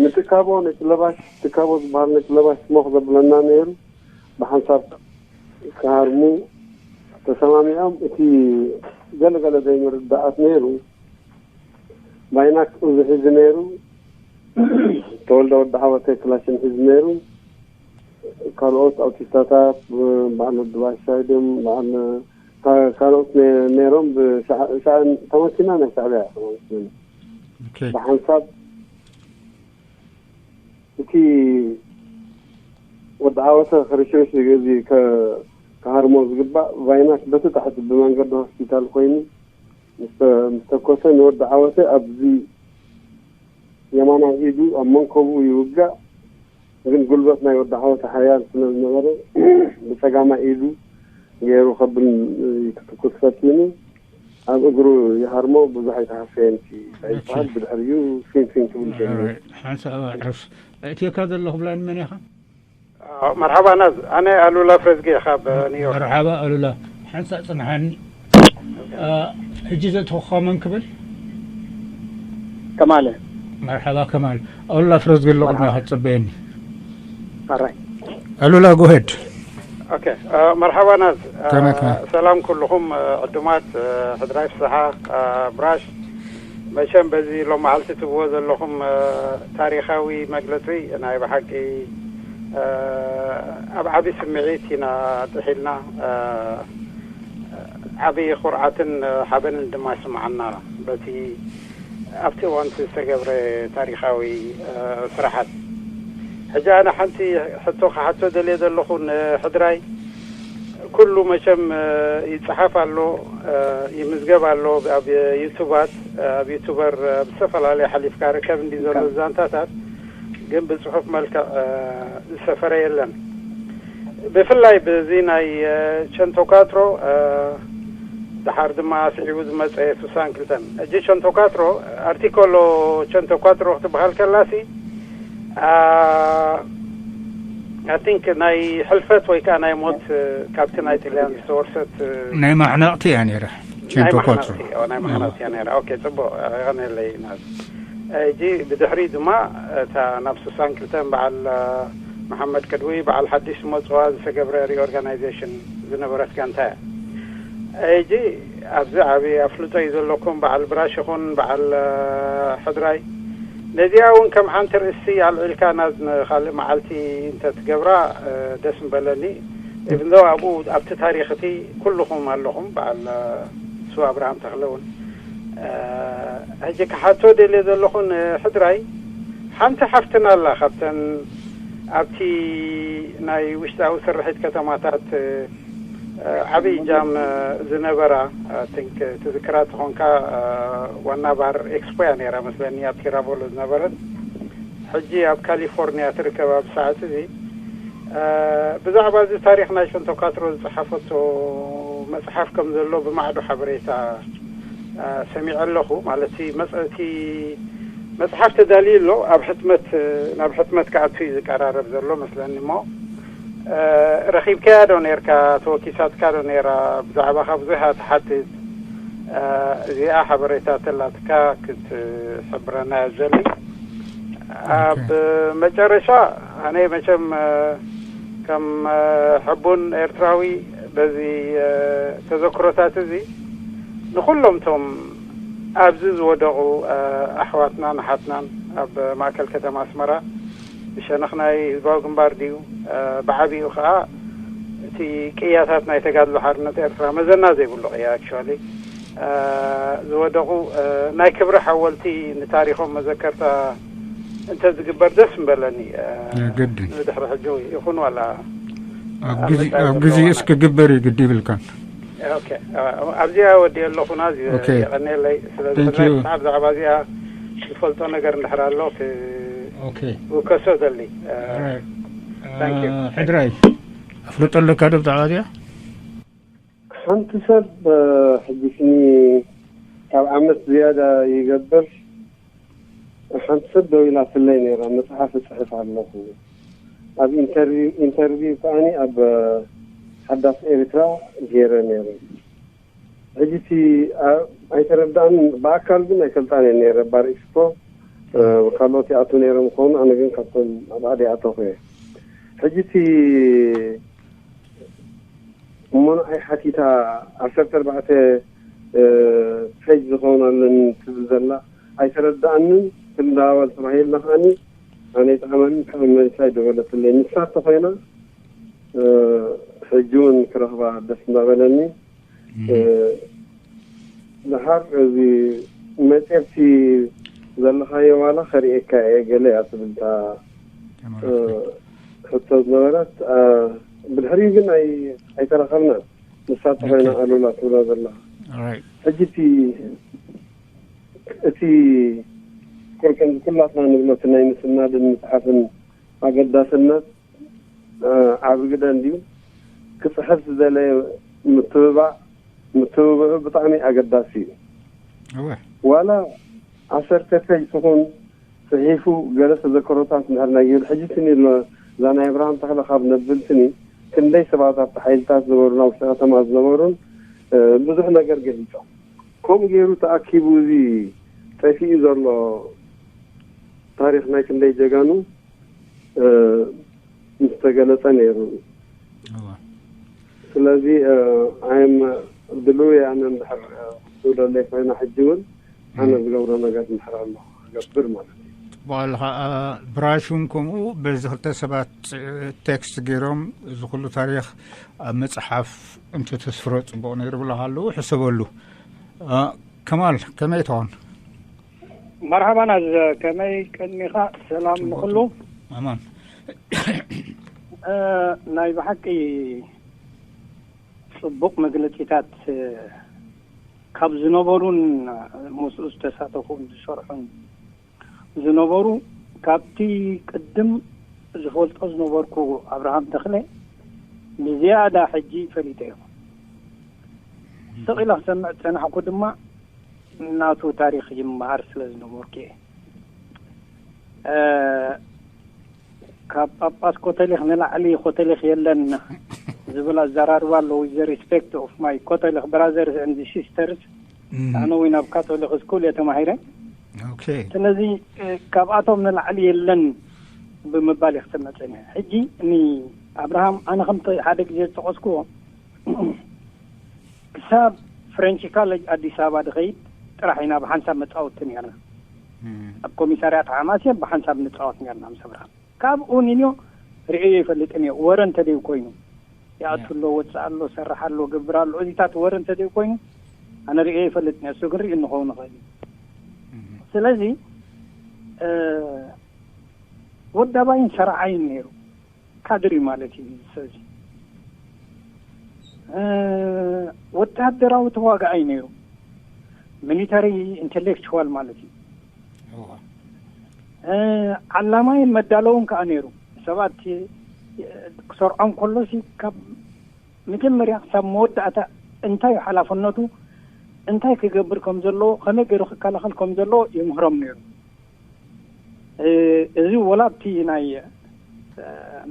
ንትካቦ ነቲ ለባሽ ትካቦ ዝበሃል ነቲ ለባሽ ስሞኽ ዘብለና ነይሩ። ብሓንሳብ ክሃርሙ ተሰማሚዖም። እቲ ገለገለ ዘይምርዳኣት ነይሩ። ባይናክ እዚ ሒዙ ነይሩ። ተወልደ ወዲ ሓወተይ ክላሽን ሒዙ ነይሩ። ካልኦት ኣውቲስታታት በዓል ወዲ ባሻይ ድም በዓል ካልኦት ነይሮም። ተመኪና ናይ ሻዕብያ ብሓንሳብ እቲ ወዲ ዓወተ ክርሽርሽ እዚ ክሃርሞ ዝግባእ ቫይናክ በቲ ታሕቲ ብመንገዲ ሆስፒታል ኮይኑ ምስ ተኮሰ ንወዲ ዓወተ ኣብዚ የማናይ ኢዱ ኣብ መንከቡ ይውጋእ። ግን ጉልበት ናይ ወዲ ዓወተ ሓያል ስለ ዝነበረ ብፀጋማይ ኢዱ ገይሩ ከብል ክትኩስ ፈቲኑ ኣብ እግሩ ይሃርሞ። ብዙሕ ኣይተሃሰየን ይበሃል። ብድሕሪኡ ፊንፊን ክብል ሓንሳብ ዕርፍ እትየካ ዘለኹ ብላኒ መን ኢኻ? መርሓባ ናዝ፣ ኣነ ኣሉላ ፍረዝጌ ካብ ኒውዮርክ። መርሓባ ኣሉላ፣ ሓንሳእ ጽንሓኒ። ሕጂ ዘተወኻ መን ክብል? ከማለ። መርሓባ ከማል። ኣሉላ ፍረዝጌ ኣሎ ቅድሚኻ ትጸበየኒ። ኣራይ። ኣሉላ፣ ጎሄድ። ኦኬ፣ መርሓባ ናዝ። ሰላም ኩልኹም ዕዱማት፣ ሕድራይ ፍስሓ፣ ብራሽ። መቸም በዚ ሎም መዓልቲ ትብዎ ዘለኹም ታሪኻዊ መግለጺ ናይ ብሓቂ ኣብ ዓቢ ስምዒት ኢና ጥሒልና። ዓቢ ኩርዓትን ሓበንን ድማ ይስምዓና በቲ ኣብቲ እዋንቲ ዝተገብረ ታሪኻዊ ስራሓት። ሕጂ ኣነ ሓንቲ ሕቶ ክሓቶ ደልየ ዘለኹ ንሕድራይ ኩሉ መቸም ይጽሓፍ ኣሎ፣ ይምዝገብ ኣሎ ኣብ ዩቱባት፣ ኣብ ዩቱበር ኣብ ዝተፈላለየ ሓሊፍካ ርከብ እንዲ ዘሎ ዛንታታት ግን ብጽሑፍ መልክዕ ዝሰፈረ የለን። ብፍላይ ብዚ ናይ ቸንቶካትሮ ድሓር ድማ ስዒቡ ዝመፀ ሱሳን ክልተን እጂ ቸንቶካትሮ ኣርቲኮሎ ቸንቶካትሮ ክትበሃል ከላሲ ኣቲንክ ናይ ሕልፈት ወይ ከዓ ናይ ሞት ካብቲ ናይ ጥልያን ዝተወርሰት ናይ ማሕነቕቲ እያ ነይራ። ቸንቶካትሮ ናይ ማሕነቕቲ እያ ነይራ። ኦኬ፣ ፅቡቅ። ይቐነለይ ናዝ። እጂ ብድሕሪ ድማ እታ ናብ ሱሳን ክልተን በዓል መሓመድ ቅድዊ በዓል ሓድሽ ዝመፅዋ ዝተገብረ ሪኦርጋናይዜሽን ዝነበረት ጋንታ እያ። እጂ ኣብዚ ዓብዪ ኣፍልጦ እዩ ዘለኩም፣ በዓል ብራሽ ይኹን በዓል ሕድራይ። ነዚኣ እውን ከም ሓንቲ ርእሲ ኣልዒልካ ናዝ ንካልእ መዓልቲ እንተትገብራ ደስ ምበለኒ። ኢቭንዶ ኣብኡ ኣብቲ ታሪኽ እቲ ኩልኹም ኣለኹም፣ በዓል ሱ ኣብርሃም ተኽለ እውን። ሕጂ ክሓቶ ደልየ ዘለኹ ንሕድራይ ሓንቲ ሓፍትና ኣላ ካብተን ኣብቲ ናይ ውሽጣዊ ስርሒት ከተማታት ዓብዪ ጃም ዝነበራ፣ ትዝክራ ተኾንካ፣ ዋና ባር ኤክስፖ እያ ነይራ መስለኒ ኣብ ቲራቮሎ ዝነበረት። ሕጂ ኣብ ካሊፎርኒያ ትርከብ ኣብ ሰዓት እዚ። ብዛዕባ እዚ ታሪኽ ናይ ሸንቶ ካትሮ ዝጸሓፈቶ መጽሓፍ ከም ዘሎ ብማዕዶ ሓበሬታ ሰሚዐ ኣለኹ። ማለት እቲ መጽሓፍ ተዳልዩ ኣሎ፣ ኣብ ሕትመት፣ ናብ ሕትመት ክኣቱ እዩ ዝቀራረብ ዘሎ መስለኒ። እሞ ረኺብካያ ዶ ነርካ? ተወኪሳትካ ዶ ነራ? ብዛዕባኻ ብዙሕ እያ ትሓትት። እዚኣ ሓበሬታ ተላትካ ክትሕብረና እያ ዘሊ። ኣብ መጨረሻ ኣነ መቸም ከም ሕቡን ኤርትራዊ በዚ ተዘክሮታት እዚ ንኹሎም ቶም ኣብዚ ዝወደቑ ኣሕዋትናን ኣሓትናን ኣብ ማእከል ከተማ ኣስመራ ብሸነኽ ናይ ህዝባዊ ግንባር ድዩ፣ ብዓቢኡ ከኣ እቲ ቅያታት ናይ ተጋድሎ ሓርነት ኤርትራ መዘና ዘይብሉ ቅያ፣ ኣክቹዋሊ ዝወደቑ ናይ ክብሪ ሓወልቲ ንታሪኾም መዘከርታ እንተ ዝግበር ደስ ምበለኒ። ግድን። ንድሕሪ ሕጂ ይኹን ዋላ ኣብ ግዜ እስክግበር እዩ ግዲ ይብልካን። ኣብዚኣ ወዲ ኣለኹና። የቐኔለይ ስለዚ ብዛዕባ እዚኣ ዝፈልጦ ነገር እንድሕር ኣሎ ክውከሶ ዘሊ። ሕድራይ ኣፍልጦ ኣለካ ዶ ብዛዕባ እዚኣ? ሓንቲ ሰብ ሕጂ ስኒ ካብ ዓመት ዝያዳ ይገብር። ሓንቲ ሰብ ደው ኢላትለይ ነይራ፣ መጽሓፍ እጽሕፍ ኣለኹ። ኣብ ኢንተርቪው ኢንተርቪው ከኣኒ ኣብ ሓዳስ ኤርትራ ገይረ ነይረ። ሕጂ እቲ ኣይተረዳእን፣ ብኣካል ግን ኣይፈልጣን እየ ነይረ። ባር ኤክስፖ ካልኦት ይኣቱ ነይሮም ይኸውን፣ ኣነ ግን ካብቶም ኣብ ኣደ ኣተኹ እየ። ሕጂ እቲ እሞ ንዓይ ሓቲታ ዓሰርተ ኣርባዕተ ፔጅ ዝኸውን ኣለኒ ትብል ዘላ ኣይተረዳእንን። ትንዳወል ተባሂልና ከኣኒ ኣነ ይጥዓመኒ ካብ መሊሳ ይደወለትለይ። ንሳ ተኾይና ሕጂ እውን ክረኽባ ደስ እንዳበለኒ። ድሓር እዚ መፅርቲ ዘለኻዮ ዋላ ከርእየካ እየ ገለ እያ ትብል እታ ሕቶ ዝነበረት። ብድሕሪኡ ግን ኣይተራኸብናን። ንሳ ተኾይና ኣሉላ ትብላ ዘለኻ ሕጂ እቲ እቲ ኩርቅን ኩላትና ንብሎ እቲ ናይ ምስናድን ምፅሓፍን ኣገዳስነት ዓብርግደ እንድዩ። ክፅሕፍ ዝደለየ ምትብባዕ ምትብብዑ ብጣዕሚ ኣገዳሲ እዩ። ዋላ ዓሰርተ ፔጅ ትኹን ፅሒፉ ገለ ተዘክሮታት እንድሕር ናይ ገይሩ ሕጂ ስኒ ኣሎ። እዛ ናይ ኣብርሃም ተኽለ ካብ ነብል ስኒ ክንደይ ሰባት ኣብቲ ሓይልታት ዝነበሩ ናብ ውሽጢ ከተማ ዝነበሩን ብዙሕ ነገር ገሊፆም። ከምኡ ገይሩ ተኣኪቡ እዚ ጠፊኡ ዘሎ ታሪኽ ናይ ክንደይ ጀጋኑ ምስተገለጸ ነይሩ። ስለዚ ኣይም ድልው ኣነ እንድሕር ትውለለይ ኮይና ሕጂ እውን ኣነ ዝገብሮ ነገር እንድሕር ኣሎ ክገብር ማለት እዩ። ጽቡቕ ኣለኻ። ብራሽ እውን ከምኡ በዚ ክልተ ሰባት ቴክስት ገይሮም እዚ ኩሉ ታሪኽ ኣብ መጽሓፍ እንተተስፍሮ ጽቡቕ ነይሩ ብለኻ ኣለዉ። ሕሰበሉ። ከማል ከመይ ትኾን? መርሓባ ናዝ፣ ከመይ ቀኒኻ? ሰላም ንኹሉ። ኣማን። ናይ ብሓቂ ጽቡቕ መግለጺታት ካብ ዝነበሩን ምስኡ ዝተሳተፉን ዝሰርሑን ዝነበሩ፣ ካብቲ ቅድም ዝፈልጦ ዝነበርኩ ኣብርሃም ተኽለ ብዝያዳ ሕጂ ፈሊጠዮ። ስቕ ኢለ ክሰምዕ ዝጸናሕኩ ድማ ናቱ ታሪኽ ይመሃር ስለ ዝነበርኩ እየ። ካብ ጳጳስ ኮተሊኽ ንላዕሊ ኮተሊኽ የለን ዝብል ኣዘራርባ ኣሎ። With the respect of my ኮተሊኽ brothers and sisters፣ ኣነ እውን ኣብ ካቶሊክ ስኩል እየ ተማሂረ። ስለዚ ካብኣቶም ንላዕሊ የለን ብምባል እየ ክሰምዕ ጸኒሐ። ሕጂ ንኣብርሃም ኣነ ከምቲ ሓደ ግዜ ዝጠቐስክዎ ክሳብ ፍሬንች ካለጅ ኣዲስ ኣበባ ድኸይድ ጥራሕ ኢና ብሓንሳብ መጻወቲ ነርና። ኣብ ኮሚሳርያት ሓማሴን ብሓንሳብ ንጻወት ነርና ምስ ኣብርሃም። ካብኡ ንንዮ ርእዮ ይፈልጥን እዮ። ወረ እንተደዩ ኮይኑ ይኣቱ ኣሎ፣ ወፅእ ኣሎ፣ ሰርሕ ኣሎ፣ ገብር ኣሎ፣ እዚታት ወረ እንተደዩ ኮይኑ ኣነ ርእዮ ይፈልጥን እዮ። እሱ ግን ርእዩ ንኸውን ይኽእል እዩ። ስለዚ ወዳባይን ሰራዓይን ነይሩ። ካድር እዩ ማለት እዩ እዚ ሰብ እዚ። ወታደራዊ ተዋጋኣይ ነይሩ። ሚሊተሪ ኢንቴሌክቹዋል ማለት እዩ። ዓላማይን መዳለውን ከዓ ነይሩ። ሰባት ክሰርዖም ከሎሲ ካብ መጀመርያ ክሳብ መወዳእታ እንታይ እዩ ሓላፍነቱ፣ እንታይ ክገብር ከም ዘለዎ፣ ከመይ ገይሩ ክከላኸል ከም ዘለዎ ይምህሮም ነይሩ። እዚ ወላ ኣብቲ ናይ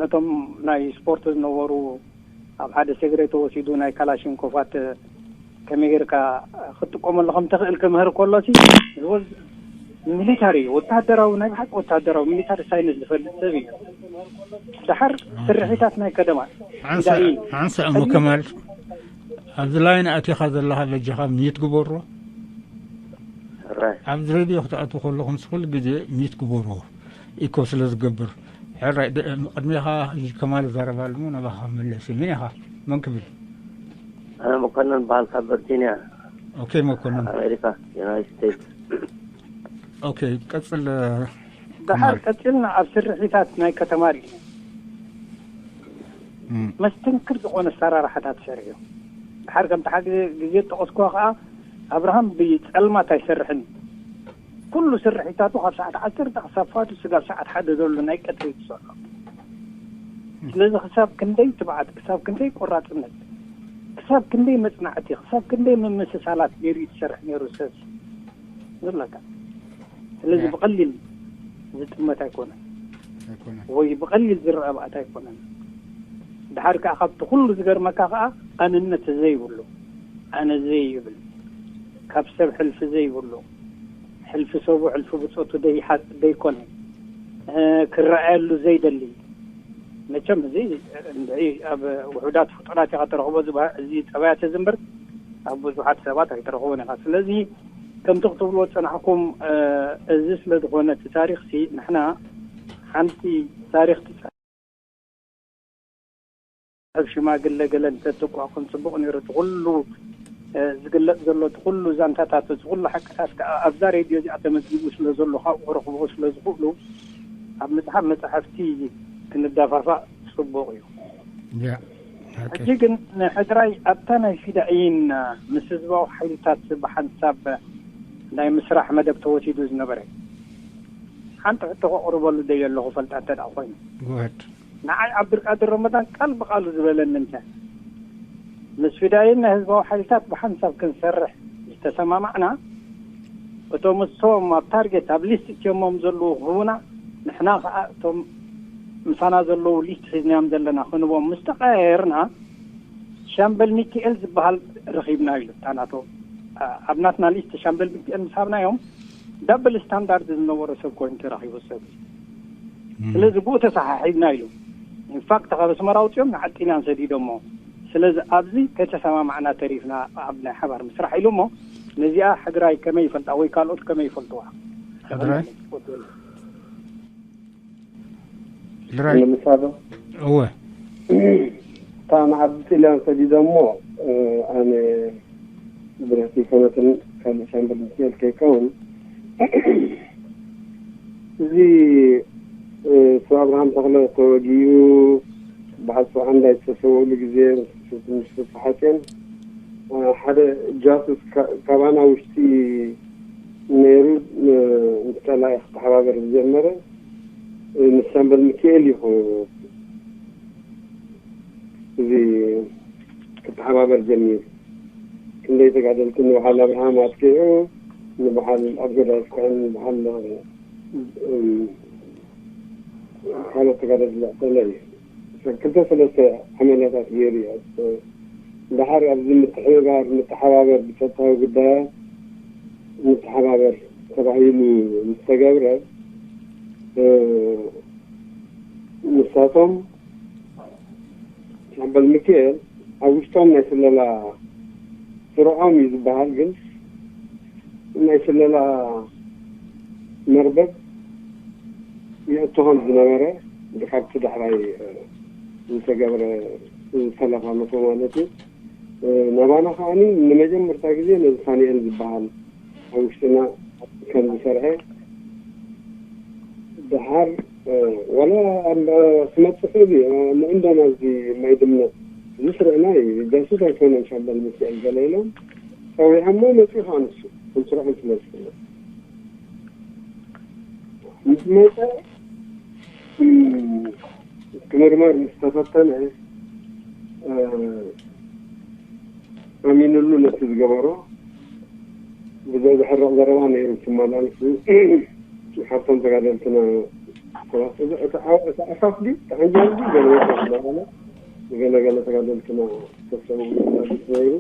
ነቶም ናይ ስፖርት ዝነበሩ ኣብ ሓደ ሴግሬ ተወሲዱ ናይ ካላሽንኮፋት ከመይ ጌርካ ክትጥቀመሉ ከም ትኽእል ክምህር ከሎሲ ሚሊታሪ ወታደራዊ ናይ ብሓቂ ወታደራዊ ሚሊታሪ ሳይንስ ዝፈልጥ ሰብ እዩ። ድሓር ስርሒታት ናይ ከደማ ሓንሳ ሓንሳ እሞ ከማል ኣብዚ ላይን ኣቲኻ ዘለኻ በጃኻ ሚት ግበሮ። ኣብዚ ሬድዮ ክትኣቱ ከለኹም ኩሉ ግዜ ሚት ግበሮ። ኢኮ ስለ ዝገብር ሕራይ ቅድሜኻ ከማል ዘረባሉ ናባኻ መለሲ ምን ኢኻ መን ክብል? ኣነ መኮነን በሃል ካብ ቨርጂኒያ። ኦኬ መኮነን ኣሜሪካ ዩናይትድ ስቴትስ። ኦኬ ቀጽል። ደሓር ቀጽልና ኣብ ስርሒታት ናይ ከተማ ርኢና መስተንክር ዝኾነ ኣሰራርሓታት ሰሪሑ። ደሓር ከምቲ ሓደ ግዜ ዝጠቐስኩዋ ከዓ ኣብርሃም ብጸልማት ኣይሰርሕን። ኩሉ ስርሒታቱ ካብ ሰዓት ዓሰርተ ክሳብ ፋቱ ስጋብ ሰዓት ሓደ ዘሎ ናይ ቀትሪ ትሰርሖ። ስለዚ ክሳብ ክንደይ ትብዓት፣ ክሳብ ክንደይ ቆራጽነት፣ ክሳብ ክንደይ መጽናዕቲ፣ ክሳብ ክንደይ ምምስሳላት ገይሩ እዩ ዝሰርሕ ነይሩ ሰብ ዝብለካ። ስለዚ ብቐሊል ዝጥመት ኣይኮነን ወይ ብቐሊል ዝረኣ ባእታ ኣይኮነን። ድሓር ከዓ ካብቲ ኩሉ ዝገርመካ ከዓ ኣነነት ዘይብሉ ኣነ ዘይብል ካብ ሰብ ሕልፊ ዘይብሉ ሕልፊ ሰቡ ሕልፊ ብፆቱ ዘይሓፅ ዘይኮነ ክረኣየሉ ዘይደሊ መቸም እዚ ኣብ ውሑዳት ፍጡራት ኢኻ ተረኽቦ እዚ ጠባያት እዚ እምበር ኣብ ብዙሓት ሰባት ኣይተረኽቦን ኢኻ። ስለዚ ከምቲ ክትብልዎ ዝፀናሕኩም እዚ ስለ ዝኾነ እቲ ታሪኽ ሲ ንሕና ሓንቲ ታሪኽ ትፀ ኣብ ሽማግለ ገለ እንተትቋቑም ፅቡቕ ነይሩ። እቲ ኩሉ ዝግለፅ ዘሎ እቲ ኩሉ ዛንታታት እቲ ኩሉ ሓቅታት ከዓ ኣብዛ ሬድዮ እዚኣ ተመዝጊቡ ስለ ዘሎ ካብኡ ክረኽብዎ ስለ ዝኽእሉ ኣብ ምፅሓፍ መፅሓፍቲ ክንዳፋፋእ ፅቡቕ እዩ። ሕጂ ግን ንሕድራይ ኣብታ ናይ ፊዳኢን ምስ ህዝባዊ ሓይልታት ብሓንሳብ ናይ ምስራሕ መደብ ተወሲዱ ዝነበረ ሓንቲ ሕቶ ከቕርበሉ ደየ ኣለኹ ፈልጣ እንተ ደኣ ኮይኑ ንዓይ ዓብዱልቃድር ረመዳን ቃል ብቃሉ ዝበለኒ እንተ ምስ ፊዳይን ናይ ህዝባዊ ሓይልታት ብሓንሳብ ክንሰርሕ ዝተሰማማዕና እቶም እሶም ኣብ ታርጌት ኣብ ሊስት እትዮሞም ዘለዉ ክህቡና ንሕና ከዓ እቶም ምሳና ዘለዉ ሊስት ሒዝናዮም ዘለና ክንቦም ምስ ተቀያየርና ሻምበል ሚካኤል ዝበሃል ረኺብና ኢሉ እታ ናቶ ኣብ ናትና ሊስት ሻምበል ሚካኤል ምስ ሃብናዮም ዳብል ስታንዳርድ ዝነበሮ ሰብ ኮይኑ ተረኺቡ ሰብ እዩ። ስለዚ ብኡ ተሰሓሒብና ኢሉ ኢንፋክት ካብ ኣስመራ ኣውፅኦም ንዓጢናን ሰዲዶሞ ስለዚ ኣብዚ ከይተሰማማዕና ተሪፍና ኣብ ናይ ሓባር ምስራሕ ኢሉ እሞ ነዚኣ ሕግራይ ከመይ ይፈልጣ ወይ ካልኦት ከመይ ይፈልጥዋ ሕግራይ ንምሳዶ እወ እታ መዓዲ ጥልያን ሰዲዶ እሞ ኣነ ብረቲ ሰነትን ካልእ ሻምበል ሚካኤል ከይከውን እዚ ስብ ኣብርሃም ተኽለ ተወጊኡ በዓል ሰብዓ እንዳይ ዝተሰውእሉ ግዜ ምስ ተሓፅን ሓደ ጃሱስ ካባና ውሽጢ ነይሩ ምስ ፀላኢ ክተሓባበር ዝጀመረ ምስ ሻምበል ሚካኤል እዩ እዚ ክተሓባበር ጀሚሩ። ክንደይ ተጋደልቲ ንበዓል ኣብርሃም ኣጥቂዑ ንበዓል ኣብ ገዳይ እስካን ንበዓል ካልኦት ተጋደልቲ ዘዕጠለ እዩ። ክልተ ሰለስተ ዓመልያታት ገይሩ እዩ። ድሓር ኣብዚ ምትሕብባር ንተሓባበር ብፀጥታዊ ጉዳያት ንተሓባበር ተባሂሉ ምስ ተገብረ ንሳቶም ሻምበል ሚካኤል ኣብ ውሽጦም ናይ ስለላ ስርዖም እዩ ዝበሃል ግን ናይ ስለላ መርበብ ይእትኾም ዝነበረ ካብቲ ዳሕራይ ዝተገብረ ዝተለፋለፎ ማለት እዩ። ናባና ከዓኒ ንመጀመርታ ግዜ ነዚ ሳኒኤል ዝበሃል ኣብ ውሽጥና ከም ዝሰርሐ ድሓር ዋላ ክመፅእ ክእል እዩ ምእንዳና እዚ ማይ ድመት ዝስርዕና እዩ ጃሱስ ኣይኮነን ሻምበል ሚካኤል ገለ ኢሎም ፀዊዖሞ መፂኡ ከዓ ንሱ ክንስርዖም ስለ ዝክእል ምስ መፀ ክምርመር ምስ ተፈተነ፣ እ፣ ኣሚንሉ ነቲ ዝገበሮ ብዘይ ዘሕርቕ ዘረባ ነይሩ። ትመላለሱ ሓፍቶም ተጋደልትና ተዋስኦ፣ እቲ ዓው-፣ እቲ ኣፋፍ ድዩ? እቲ ዓንጃል ድዩ? ገለ ገለ እናበለ ንገለ ገለ ተጋደልትና ተሰሙ ነይሩ።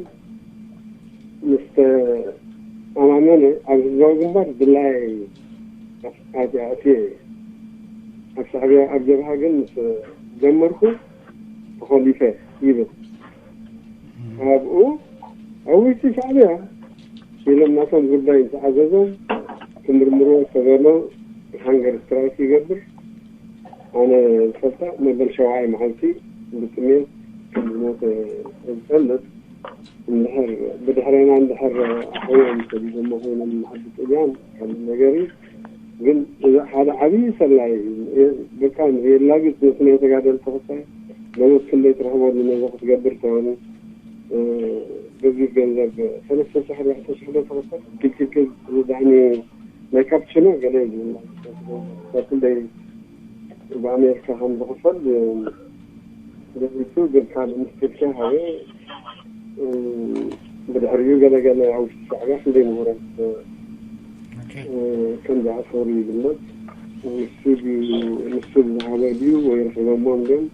ምስ ተኣማመነ ኣብ ህዝባዊ ግንባር ድላይ ኣትየ እየ። ኣብ ሻዕብያ ኣብ ጀብሃ ግን ምስ ጀመርኩ ተኾሊፈ ይብል። ካብኡ ኣብ ውሽጢ ሻዕብያ ኢሎም ናቶም ጉዳይ ዝተኣዘዞም ክምርምርዎ ዝተበሎ ሃንገር ስትራይክ ይገብር። ኣነ ዝፈልጣ መበል ሸውዓይ መዓልቲ ብጥሜት ከም ዝሞተ ዝፈልጥ። እንድሕር ብድሕሬና እንድሕር ኣሕውዮም ሰዲዶሞ ኮይኖም ንዓዲ ጥልያን ካልእ ነገር እዩ። ግን እዚ ሓደ ዓብዪ ሰላይ እዩ። በቃ የላግጽ ነቲ ናይ ተጋደልቲ ክሳይ ደሞዝ ክንደይ ትረኽበሉ ነዚ ክትገብር ተበሉ። እ፣ ገዚፍ ገንዘብ ሰለስተ ሽሕ ኣርባዕተ ሽሕ ዶ ትረኽብ? ክልክልክል ዝዳኒ ናይ ካፕችኖ ገለ እዩ ዝብላ። ካብ ክንደይ ብኣሜሪካ ከም ዝኽፈል፣ እ፣ ስለዚቱ ግን ካልእ ምስ ትርኪ ሃበ፣ እ፣ ብድሕሪኡ ገለ ገለ ኣብ ውሽጢ ሻዕብያ ክንደይ ምሁራት፣ እ፣ ኦኬ። እ፣ ከም ዝኣሰሩ ይግለጽ። ንሱ ድዩ፣ ንሱ ዝሃበ ድዩ ወይ ረኺቦሞም ድዮም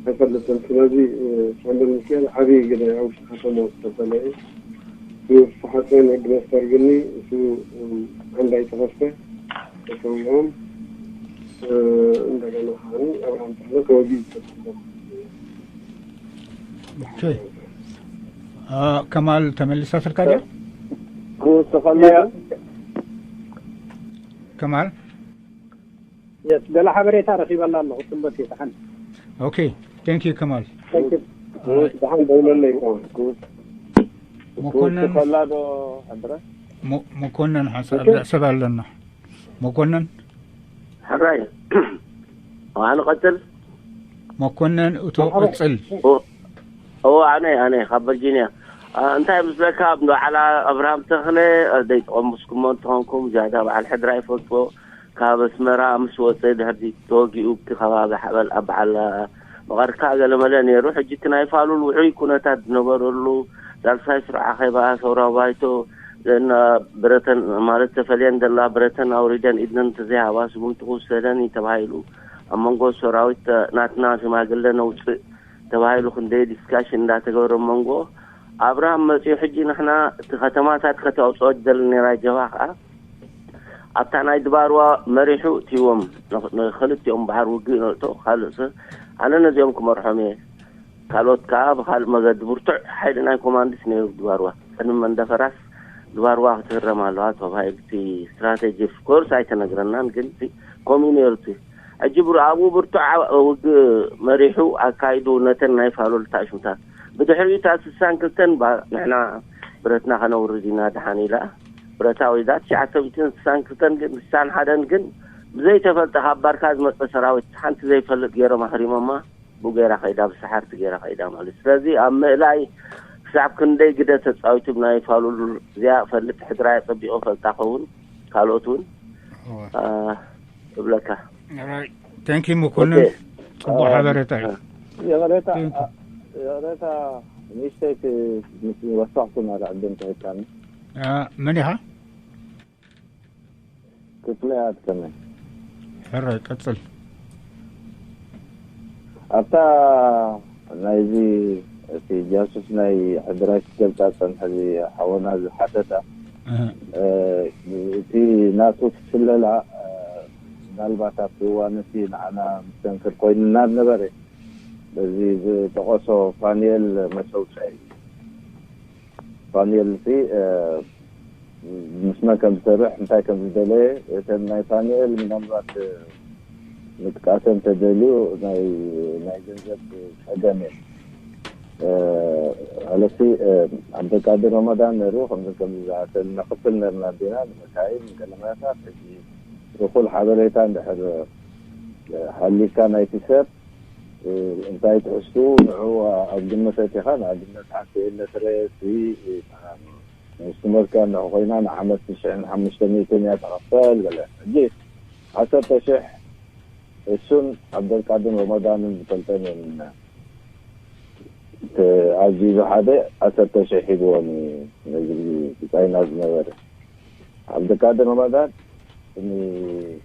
ኣይፈልጥን። ስለዚ፣ እ፣ ሻምበል ሚካኤል ዓብዪ ግደ ኣብ ውሽጢ ከተማ ዝተፈለየ እዩ። ንፍስሓ ጽዮን ወዲ መስተር ግኒ እሱ፣ እ፣ ዓንዳይ ተኸስተ ተሰዊኦም፣ እ፣ እንደገና ከዓኒ ኣብርሃም ተኽለ ተወጊኡ ዝተሰለፈ። ኦኬ። አ፣ ከማል ተመሊሳትልካ ድያ? ክውስኸለያ። ከማል? የስ፣ ገለ ሓበሬታ ረኺበላ ኣለኹ። ሰንበት ይስሓን። ኦኬ፣ ቴንክ ዩ ከማል። ቴንክ ዩ። ክውስ፣ ደሓን ደውለለይ ከማል። ክውስ፣ መኮነን፣ ክውስኸላ ዶ ኣንድረ? ሞ-፣ መኮነን ሓንሳእ ኦኬ። ብዕ ሰብ ኣለና። መኮነን? ሕራይ። ኣነ ቀጽል። መኮነን እቶ መርሓባ። ቀጽል። ኦ፣ ኦ፣ ኣነ፣ ኣነ ካብ ቨርጂኒያ። አ፣ እንታይ ምስለካ፣ ኣብ በዓል ኣብርሃም ተኽለ፣ አ፣ ደይተቐምስኩሞ እንተኾንኩም፣ ዝያዳ በዓል ሕድራ ይፈልጥዎ። ካብ ኣስመራ ምስ ወጸ፣ ድሕሪ ተወጊኡ፣ ኣብቲ ከባቢ ሓበል፣ ኣብ በዓል መቐርካ ገለመለ ነይሩ። ሕጂ እቲ ናይ ፋሉል ውዑይ ኩነታት ዝነበረሉ፣ ሳልሳይ ስሩዕ ኣኼባ ሰውራዊ ባይቶ፣ ዘና ብረተን፣ ማለት ተፈልየን ዘላ ብረተን ኣውሪደን ኢድነን እንተዘይሃባ፣ ስጉምቲ ክውሰደን እዩ ተባሂሉ። ኣብ መንጎ ሰራዊት ናትና ሽማግለ ነውፅእ ተባሂሉ ክንደይ ዲስካሽን እንዳተገበረ፣ ኣብ መንጎ ኣብርሃም መፂኡ። ሕጂ ንሕና እቲ ከተማታት ከተውፅኦ ትደሊ ነይራ፣ ጀብሃ ከዓ ኣብታ ናይ ድባርዋ መሪሑ እትይዎም፣ ንኽ-፣ ንክልቲኦም በዓር ውግእ ነእቶ። ካልእ ሰብ ኣነ ነዚኦም ክመርሖም እየ። ካልኦት ከዓ ብካልእ መገዲ ብርቱዕ ሓይሊ ናይ ኮማንድስ ነይሩ ድባርዋ። ቅድሚ መንደፈራስ ድባርዋ ክትህረም ኣለዋ ተባሂሉ፣ እቲ ስትራቴጂ ኦፍኮርስ ኣይተነግረናን፣ ግን እቲ ከምኡ ነይሩ። እቲ ሕጂ ብር-፣ ኣብኡ ብርቱዕ ዓ-፣ ውግእ መሪሑ ኣካይዱ ነተን ናይ ፋሎል ታሽምታት። ብድሕሪኡ እታ ስሳን ክልተን ባ-፣ ንሕና ብረትና ከነውርድ ኢና ደሓን ኢላ። ብረታ ወይዳ ትሽዓተ ሚእትን ስሳን ክልተን ግን፣ ስሳን ሓደን ግን ብዘይተፈልጠ ካብ ባርካ ዝመጸ ሰራዊት ሓንቲ ዘይፈልጥ ገይሮም ኣህሪሞማ። ብኡ ገይራ ከይዳ፣ ብሰሓርቲ ገይራ ከይዳ ማለት። ስለዚ ኣብ ምእላይ ክሳብ ክንደይ ግደ ተጻዊቱ ብናይ ፋሉል እዚኣ ፈልጥ፣ ሕድራይ ጸቢቑ ፈልጣ ኸውን፣ ካልኦት እውን፣ እወ። አ፣ እብለካ። ኦራይት። ቴንክ ዩ መኮንን። ኦኬ። ጽቡቕ አ፣ ሓበሬታ እዩ። አ። ይቕሬታ፣ ቴንክ ዩ። አ፣ ይቕሬታ፣ ሚስቴክ ምስ ወሳኽኩ ናዳ ዕድም ተህካኒ። አ፣ መን ኢኻ? ክፍለ ኣትከመ። ሕራይ፣ ቀጽል። ኣብታ ናይዚ እቲ ጃሱስ ናይ ሕድራይ ክትገልጻ ጸንሐ እዚ ሓወና ዝሓተታ፣ እህ። እ፣ እቲ ናቱ እቲ ስለላ፣ እ፣ ምናልባት ኣብቲ እዋን እቲ ንዓና ምስተንክር ኮይንና ነበረ። በዚ ዝጠቐሶ ፋንየል መሰውጫ እዩ። ፋንየል ሲ፣ እ፣ ምስ መን ከም ዝሰርሕ፣ እንታይ ከም ዝደለየ፣ እተን ናይ ፋንኤል ምናልባት፣ እ፣ ምጥቃሰን ተደልዩ ናይ፣ ናይ ገንዘብ ጸገም እየን። እ፣ ኣለሲ፣ እ፣ ዓብደልቃድር ረመዳን ነይሩ፣ ከምዚ ከምዚ ዝኣሰል ነኽፍል ነርና ዲና፣ ንመካይን፣ ንቀለማያታት፣ ሕጂ እኹል ሓበሬታ እንድሕር፣ እ፣ ሃሊካ ናይቲ ሰብ፣ እ፣ እንታይ ትሕዝትኡ ንዑ ኣብ ግምት ኣእቲኻ፣ ንኣብነት ሓንቲ ኤለትረ ሲ፣ እ፣ ምስ ትምህርቲ እንድሕር ኮይና ንዓመት ትሽዕን ሓሙሽተ ሚእትን እያ ትኽፈል በለ። ሕጂ ዓሰርተ ሽሕ እሱን ዓብደልቃድር ረመዳንን ዝፈልጠን እየን። ተ-፣ ኣዚዙ ሓደ ዓሰርተ ሺሕ ሂብዎም እዩ ነዚ ብጻይና ዝነበረ። ዓብደልቃድር ረመዳን ን-፣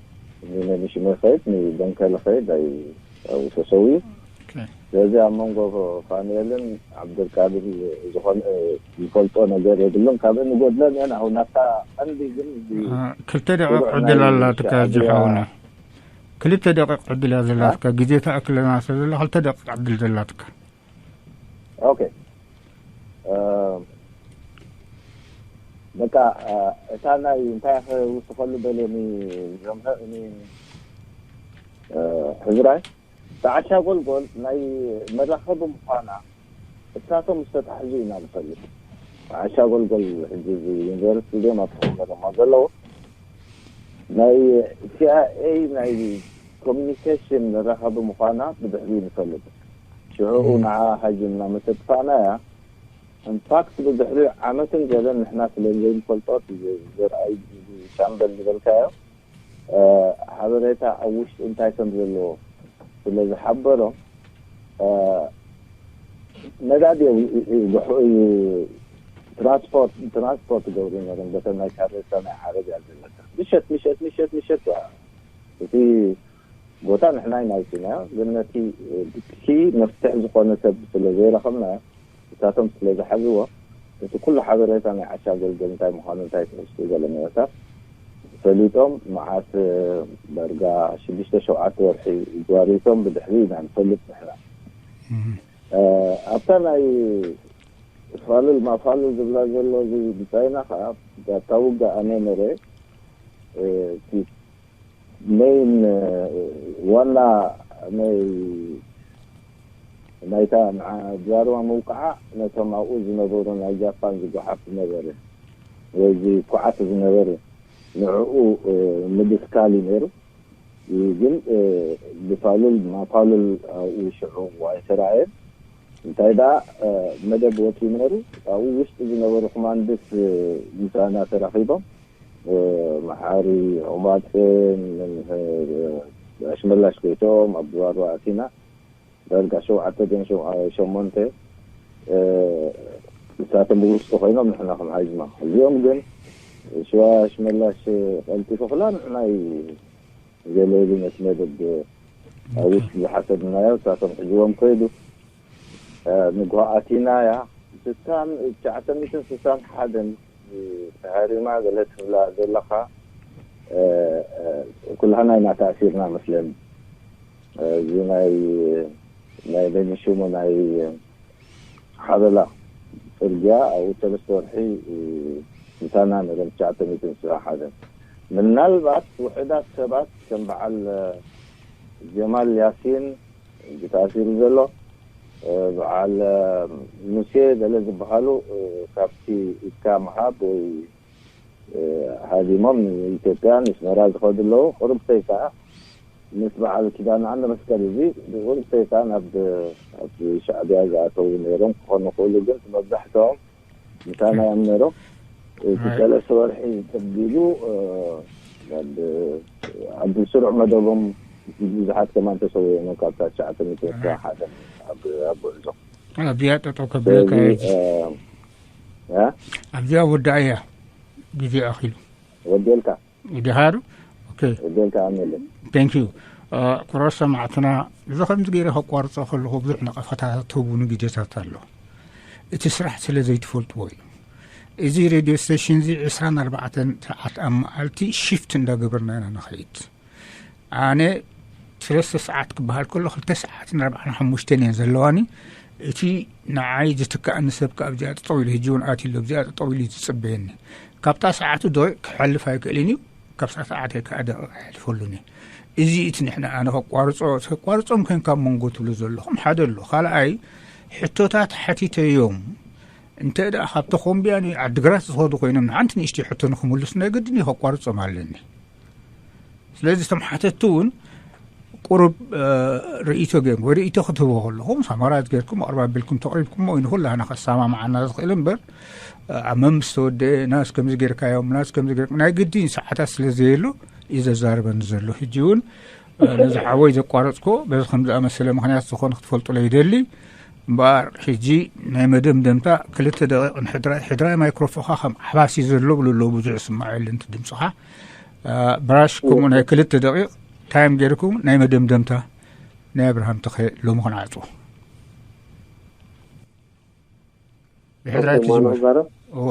ንመንሽመ ኸይድ፣ ንደንከል ኸይድ ኣይ-፣ ኣብኡ ተሰዊኡ። ኦኬ። ስለዚ ኣብ መንጎ ፋኑኤልን ዓብደልቃድር ዝኾነ ዝፈልጦ ነገር የብሉን። ካብ እንጎድለን እየን። ኣሁን ናብታ ቀንዲ ግን እዚ አ፣ ክልተ ደቂቕ ስሩዕ ዕድል ናይ ኣላትካ ሻዕብያ ጅሓውና። ክልተ ደቂቕ ዕድል እያ ዘላትካ። አ? ግዜ ተኣክለና ስለ ዘሎ ክልተ ደቂቕ ዕድል ዘላትካ። ኦኬ። እ፣ በቃ፣ እ፣ እታ ናይ እንታይ ክውስኸሉ ደልየ ኒ-፣ ዘምሀ-፣ ኒ-፣ እ፣ ሕዝራይ፣ እታ ዓሻ ጎልጎል ናይ መራኸቢ ምዃና እሳቶም ዝተታሕዙ ኢና ንፈልጥ። ዓሻ ጎልጎል ሕጂ እዚ ዩኒቨርሲቲ ድዮም ኣብ ተፈለማ ዘለዉ ናይ ሲ ኣይ ኤ ናይ ኮሚኒኬሽን መራኸቢ ምዃና ብድሕሪ ንፈልጥ። ሽዑ ም። ንዓ ሃጅምና ምስ ኣጥፋእናያ፣ ኢንፋክት ብድሕሪ ዓመትን ገለን ንሕና ስለ ዘይንፈልጦ እቲ ዘርኣይ ሻምበል ዝበልካዮ፣ እ፣ ሓበሬታ ኣብ ውሽጢ እንታይ ከም ዘለዎ ስለ ዝሓበሮም፣ እ፣ ነዳዲ እዮም ይ-፣ ይ-፣ ይግሑ-፣ ይ-፣ ትራንስፖርት፣ ትራንስፖርት ይገብሩ ነይሮም። በተን ናይ ካሬታ ናይ ዓረብያ ዘለካ ምሸት፣ ምሸት፣ ምሸት፣ ምሸት፣ ዋ፣ እቲ ቦታ ንሕና ኢና ወሲድናዮ፣ ግን ነቲ፣ እ፣ ብትኪ መፍትሕ ዝኾነ ሰብ ስለ ዘይረኸብናዮ፣ እሳቶም ስለ ዝሓዝዎ፣ እቲ ኩሉ ሓበሬታ ናይ ዓሻ ጎልጎል እንታይ ምዃኑ፣ እንታይ ትሕዝቱ ገለ ነገርታት ፈሊጦም፣ መዓስ፣ እ፣ ዳርጋ ሽዱሽተ ሸውዓተ ወርሒ ጓሪቶም ብድሕሪ ኢና ንፈልጥ ንሕና። እም። እ፣ ኣብታ ናይ ፋሉል ማፋሉል ዝብላ ዘሎ እዚ ብጻይና ኸኣ፣ ኣብታ ውግእ ኣነ ነረ፣ እ፣ እቲ ሜይን፣ እ፣ ዋና ናይ፣ ናይታ ንዓ ዛረባ ምውቃዓ ነቶም ኣብኡ ዝነበሩ ናይ ጃፓን ዝጓሓፍ ዝነበረ ወይ ዝኩዓት ዝነበረ ንዕኡ፣ እ፣ ምድስካል እዩ ነይሩ። እዩ ግን፣ እ፣ ብፋሉል ማፋሉል ኣብኡ ሽዑ ኣይተራእየን። እንታይ ደኣ፣ እ፣ መደብ ወጺኡ ነይሩ። ኣብኡ ውሽጢ ዝነበሩ ኮማንድስ፣ እ፣ ምሳና ተራኺቦም፣ እ፣ መሓሪ ዑባጽን፣ እ፣ ኣሽመላሽ ጎይትኦም ኣብ ድባሩ ኣቲና። ዳርጋ ሸውዓተ ግን ሸው-፣ ሸሞንተ፣ እ፣ ንሳቶም ብውሽጢ ኮይኖም ንሕና ከም ሃጅማ። እዚኦም ግን ሽዋ ኣሽመላሽ ቀልጢፉ ክላ ንሕና ይ-፣ ገለ ኢሉ ነቲ መደብ ኣብ ውሽጢ ዝሓሰብናዮ ንሳቶም ሒዝዎም ከይዱ። እ፣ ንግሆ ኣቲናያ ስሳን፣ ትሽዓተ ሚእትን ስሳን ሓደን ተሃሪማ ገለ ትብላ ዘለኻ፣ እ፣ እ፣ ኩላህና ኢና ተኣሲርና መስለኒ። እ፣ እዚ ናይ፣ ናይ በይንሽሙ ናይ ሓበላ ጽርግያ ኣብኡ ሰለስተ ወርሒ፣ እ፣ ምሳና ነይሮም ትሽዓተ ሚእትን ስሳን ሓደን። ምናልባት ውሑዳት ሰባት ከም በዓል፣ እ፣ ጀማል ያሲን፣ ተኣሲሩ ዘሎ፣ እ፣ በዓል፣ እ፣ ሙሴ ገለ ዝበሃሉ፣ እ፣ ካብቲ ኢድካ ምሃብ ወይ፣ እ፣ ሃዲሞም ንኢትዮጵያ ንስመራ ዝኸዱ ኣለዉ። ቁሩብተይ ከኣ ምስ በዓል ኪዳነ ኣንደ መስቀል እዚ ቁሩብተይ ከኣ ናብ፣ ኣብ ሻዕብያ ዝኣተዉ ነይሮም ክኾኑ ይኽእሉ፣ ግን መብዛሕትኦም ምሳና እዮም ነይሮም። እቲ ሰለስተ ወርሒ ተቢሉ፣ እ፣ ኣብ፣ ኣብ ስሩዕ መደቦም ብዙሓት ከማን ተሰዊኦም ካብታ ትሽዓተ ሚእቲ ኣስራ ሓደ ኣብ፣ ኣብ ጉዕዞ። ኣብዚኣ ጠጠው ከብለካ ስለዚ፣ እየ። እ፣ እ? ኣብዚኣ ወዳእያ ግዜ ኣኺሉ። ወዲኤልካ። ዲሃር? ኦኬ። ወዲኤልካ ኣሜለ። Thank you። እ፣ ክቡራት ሰማዕትና፣ እዚ ከምዚ ገይረ ከቋርጾ ከለኹ ብዙሕ ነቐፈታታት ትህቡኒ ግዜታት ኣሎ። እቲ ስራሕ ስለ ዘይትፈልጥዎ እዩ። እዚ ሬድዮ ስቴሽን እዚ ዕስራን ኣርባዕተን ሰዓት ኣብ መዓልቲ ሽፍት እንዳገበርና ኢና ንኸይድ። ኣነ ሰለስተ ሰዓት ክበሃል ከሎ ክልተ ሰዓትን ኣርባዓን ሓሙሽተን እየን ዘለዋኒ። እቲ ንዓይ ዝትክኣኒ ሰብ ከኣ ኣብዚኣ ጠጠው ኢሉ፣ ሕጂ እውን ኣትዩ ኣሎ፣ ኣብዚኣ ጠጠው ኢሉ እዩ ዝጽበየኒ። ካብታ ሰዓቱ ደቂቕ ክሓልፍ ኣይክእልን እዩ፣ ካብ ሰዓት ሰዓት ከኣ ደቂቕ ኣይሕልፈሉን እዩ። እዚ እቲ ንሕና ኣነ ከቋርጾ፣ ከቋርጾም ከን ካብ መንጎ ትብሉ ዘለኹም ሓደ ኣሎ። ካልኣይ፣ ሕቶታት ሓቲተዮም እንተ ደኣ ካብ ተኾምቢያ ንዓድግራት ዝኸዱ ኮይኖም ንሓንቲ ንእሽተይ ሕቶ ንኽምልሱ ናይ ግድን እዩ ከቋርጾም ኣለኒ። ስለዚ እቶም ሓተትቲ እውን ቁሩብ፣ እ፣ ርእይቶ ገይርኩም ወይ ርእይቶ ክትህቡ ከለኹም ሳማራይዝ ገይርኩም ኣቕርብ ኣቢልኩም ተቕሪብኩሞ እዩ ንኹላህና ከሰማምዓና ዝኽእል እምበር፣ እ፣ ኣብ መምስ ተወደአ ናስ ከምዚ ገይርካዮም፣ ናስ ከምዚ ገይርኩም፣ ናይ ግድን ሰዓታት ስለ ዘየሎ እዩ ዘዛርበኒ ዘሎ። ሕጂ እውን ነዚ ሓወይ ዘቋረጽኮ በዚ ከም ዝኣመሰለ ምኽንያት ዝኾነ ክትፈልጡለ ይደሊ። እምበኣር ሕጂ ናይ መደምደምታ ክልተ ደቂቕ ንሕድራይ፣ ሕድራይ ማይክሮፎንካ ከም ዓባሲ ዘሎ ብልሎ ብዙሕ ይስማዕ የለን እቲ ድምፅኻ። እ፣ ብራሽ ከምኡ ናይ ክልተ ደቂቕ ታይም ጌርኩም ናይ መደምደምታ ናይ ኣብርሃም ተኸ ሎሚ ክንዓጽዎ። ብሕድራይ እኮ ማን ትዝምር። ኣዛረብ? እወ።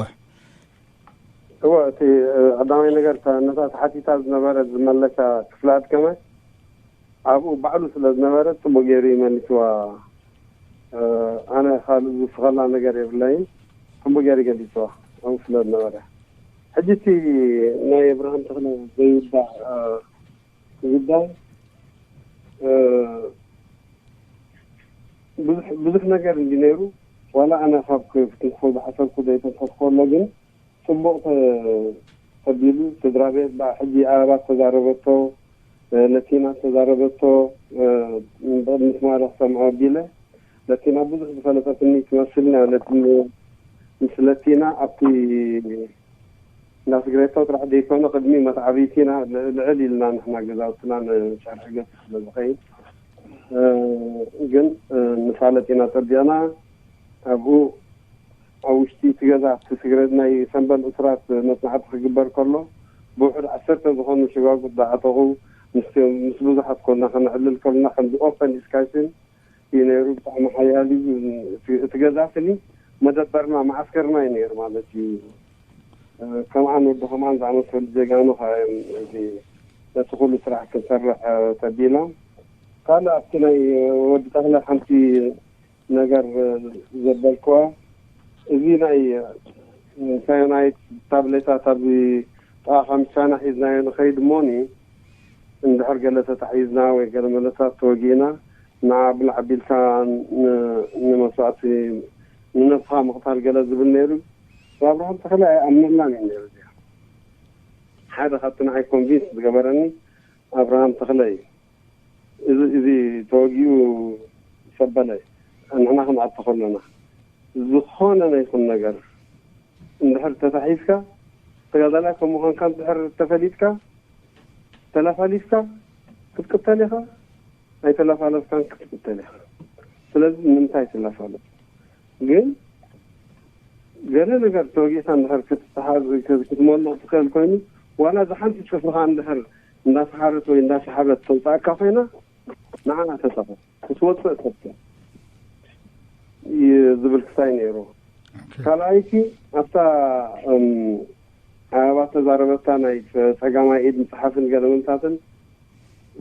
እወ፣ እቲ፣ እ፣ ቀዳማይ ነገር፣ እታ፣ ነታ ተሓቲታ ዝነበረት ዝመለሳ ክፍሊ ኣድከመ፣ ኣብኡ ባዕሉ ስለ ዝነበረ፣ ጽቡቕ ገይሩ እዩ መሊስዋ። እ፣ ኣነ ካልእ ዝውስኸላ ነገር የብለይን። ጽቡቕ ገይሩ ገሊጽዋ፣ ኣብኡ ስለ ዝነበረ። ሕጂ እቲ ናይ ኣብርሃም ተኽለ ዘይውዳእ፣ እ፣ ጉዳይ፣ እ፣ ብዙሕ፣ ብዙሕ ነገር እንዲ ነይሩ። ዋላ ኣነ ካብ ክ-፣ ክትንክፎ ዝሓሰብኩ ዘይተንከፍኮ ኣሎ፣ ግን ጽቡቕ ተ-፣ ተቢሉ፣ ስድራ ቤት፣ ብኣ ሕጂ ኣበባ ተዛረበቶ፣ እ፣ ለቲና ተዛረበቶ፣ እ፣ ብቕድሚ ትማሊ ክሰምዖ ኣቢለ፣ ለቲና ብዙሕ ዝፈለጠትኒ ትመስል፣ ን-፣ ምስ ለቲና ኣብቲ እንዳ ስግሬቶ ጥራሕ ዘይኮነ፣ ቅድሚ መትዓብይቲና ል-፣ ልዕል ኢልና ንሕና ገዛውትና ንሰርሕ ገጽ ስለ ዝኸይድ፣ እ፣ ግን፣ እ፣ ንፋለጥ ኢና ጸቢቕና። ኣብኡ ኣብ ውሽጢ እቲ ገዛ፣ እቲ ስግሬት ናይ ሰንበል እሱራት መጽናዕቲ ክግበር ከሎ፣ ብውሑድ ዓሰርተ ዝኾኑ ሽጓጉጥ ዝዓጠቑ፣ ምስ፣ ምስ ብዙሓት ኮና ከነዕልል ከለና፣ ከምዚ ኦፐን ዲስካሽን እዩ ነይሩ። ብጣዕሚ ሓያል እዩ። እቲ፣ እቲ ገዛ ስኒ መደበርና፣ መዓስከርና እዩ ነይሩ ማለት እዩ። እ፣ ከምኣን ወዲ ከምኣን ዝኣመሰሉ ጀጋኑ ከዓ እዮም እዚ ነቲ ኩሉ ስራሕ ክንሰርሕ፣ እ፣ ተቢሎም። ካልእ ኣብቲ ናይ ወዲ ተኽለ ሓንቲ ነገር፣ እ፣ ዘበልክዋ፣ እዚ ናይ፣ እ፣ ሳዮናይት ታብሌታት ኣብዚ ጥቓ ካምቻና ሒዝናዮ ንኸይድ እሞኒ፣ እንድሕር ገለ ተታሒዝና ወይ ገለ መለታት ተወጊእና፣ ንዓ ብላዕ ኣቢልካ ን-፣ ንመስዋእቲ፣ ንነብስኻ ምቕታል ገለ ዝብል ነይሩ። ኣብርሃም ተኽለ ኣይኣምነላን እዩ ነይሩ። እዚኣ ሓደ ካብቲ ንዓይ ኮንቪንስ ዝገበረኒ ኣብርሃም ተኽለ እዩ። እዚ፣ እዚ ተወጊኡ ሰበለ፣ ንሕና ክንኣቱ ከለና፣ ዝኾነ ናይ ይኹን ነገር እንድሕር ተታሒዝካ፣ ተጋዳላይ ከም ምዃንካ እንድሕር ተፈሊጥካ፣ ተላፋሊፍካ ክትቅተል ኢኻ፣ ኣይተላፋለፍካን ክትቅተል ኢኻ። ስለዚ ንምንታይ ትላፋለፍ? ግን ገለ ነገር ተወጊእካ እንድሕር ክትተሓዝ፣ ክትመልቕ ትኽእል ኮይኑ፣ ዋላ እዛ ሓንቲ ጽፍርኻ እንድሕር እንዳሰሓረት ወይ እንዳሰሓበት ተውፅኣካ ኮይና፣ ንዓና ተጠቐም፣ ክትወፅእ ፈትን እዩ ዝብል ክሳይ ነይሩ። ኦኬ። ካልኣይቲ፣ ኣብታ፣ እም፣ ኣበባ ተዛረበታ ናይ ጸ-፣ ጸጋማይ ኢድ መጽሓፍን ገለመንታትን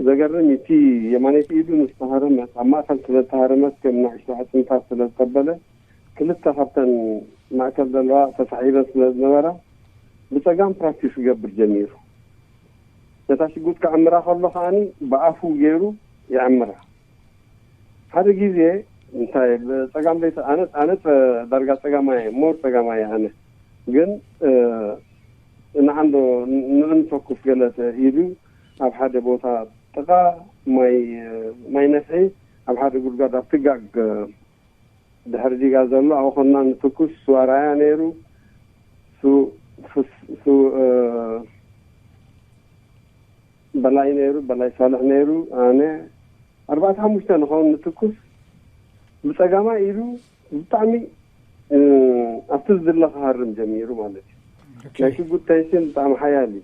ዘገርም እዩ። እቲ የማነይቲ ኢዱ ምስ ተሃረመት፣ ኣብ ማእከል ስለ ዝተሃረመት፣ ከም ንኣሽቱ ኣዕጽምታት ስለ ዝተበለ፣ ክልተ ካብተን ማእከል ዘለዋ ተሳሒበን ስለ ዝነበራ፣ ብጸጋም ፕራክቲስ ክገብር ጀሚሩ። ነታ ሽጉጥ ክዕምራ ከሎ ከኣኒ ብኣፉ ገይሩ ይዕምራ። ሓደ ግዜ እንታይ ብጸጋም ለይቲ ኣነ፣ ኣነ ጸ-፣ ዳርጋ ጸጋማይ፣ ሞር ጸጋማይ ኣነ። ግን፣ እ፣ ንዓንዶ ን-፣ ንዕንተኩስ ገለ ተ-፣ ኢሉ ኣብ ሓደ ቦታ ጥቓ ማይ፣ ማይ ነፍሒ ኣብ ሓደ ጉድጓድ ኣብ ትጋግ ድሕሪ ዲጋ ዘሎ ኣብኡ ኮና ንትኩስ። ሱ ኣርኣያ ነይሩ። ሱ፣ ሱ፣ ሱ፣ እ፣ በላይ ነይሩ፣ በላይ ሳልሕ ነይሩ፣ ኣነ፣ ኣርባዕተ ሓሙሽተ ንኸውን ንትኩስ። ብጸጋማይ ኢዱ ብጣዕሚ፣ እ፣ ኣብቲ ዝድለ ክሃርም ጀሚሩ ማለት እዩ። ኦኬ። ናይ ሽጉጥ ቴንሽን ብጣዕሚ ሓያል እዩ።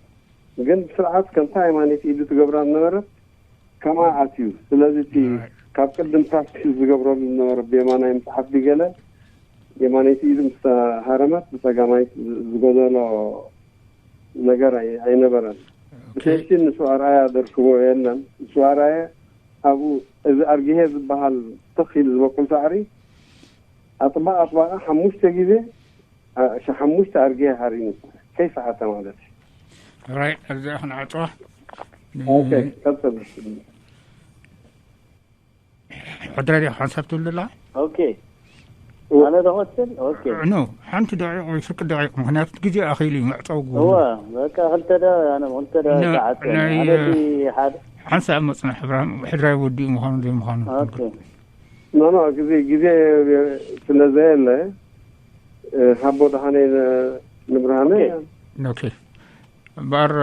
ግን ብስርዓት ከምታ ሃይማኖት ኢዱ ትገብራ ዝነበረት ከምኣ ኣትዩ። ስለዚ እቲ ራይት። ካብ ቅድም ፕራክቲስ ዝገብረሉ ዝነበረ ብየማናይ ምጽሓፍ ድገለ የማነይቲ ኢዱ ምስ ተሃረመት ብጸጋማይ ዝጎደሎ ነገር ኣይ-፣ ኣይነበረን። ኦኬ። ብቴንሽን ንሱ ኣርኣያ ደርክቦ የለን። ንሱ ኣርኣየ ኣብኡ እዚ ኣርጊሄ ዝበሃል ትኽ ኢሉ ዝበቁል ሳዕሪ ኣጥባቕ ኣጥባቓ ሓሙሽተ ግዜ፣ አ-፣ ሸ-፣ ሓሙሽተ ኣርጊሄ ሃሪሙ ከይሰሓተ ማለት እዩ። ራይት፣ ኣብዚኣ ክንዓጽዋ። ኦኬ፣ ቀጽል። ሕድረ ዲኻ ሓንሳብ ትብል ኣለኻ? ኦኬ። ኣነ ዶ ክቐጽል? ኦኬ። ኖ፣ ሓንቲ ደቂቕ ወይ ፍርቂ ደቂቕ፣ ምኽንያቱ እቲ ግዜ ኣኺሉ እዩ፣ መዕጸዊ እዎ፣ ጎብና። በቃ ክልተ ደ-፣ ኣነ ክልተ ደ-፣ ኖ፣ ሰዓት ናይ፣ ኣነ እቲ ሓደ ሓንሳብ መጽናሕ፣ እብራሂም፣ ሕድራይ ወዲኡ ምዃኑ ዘይምዃኑ። ኦኬ። ኖ፣ ኖ፣ ግዜ፣ ግዜ ስለ ዘየለ፣ እ፣ ሃቦ ደሓነይ ን-፣ ንብርሃነ። ኦኬ። ኦኬ። እምበኣር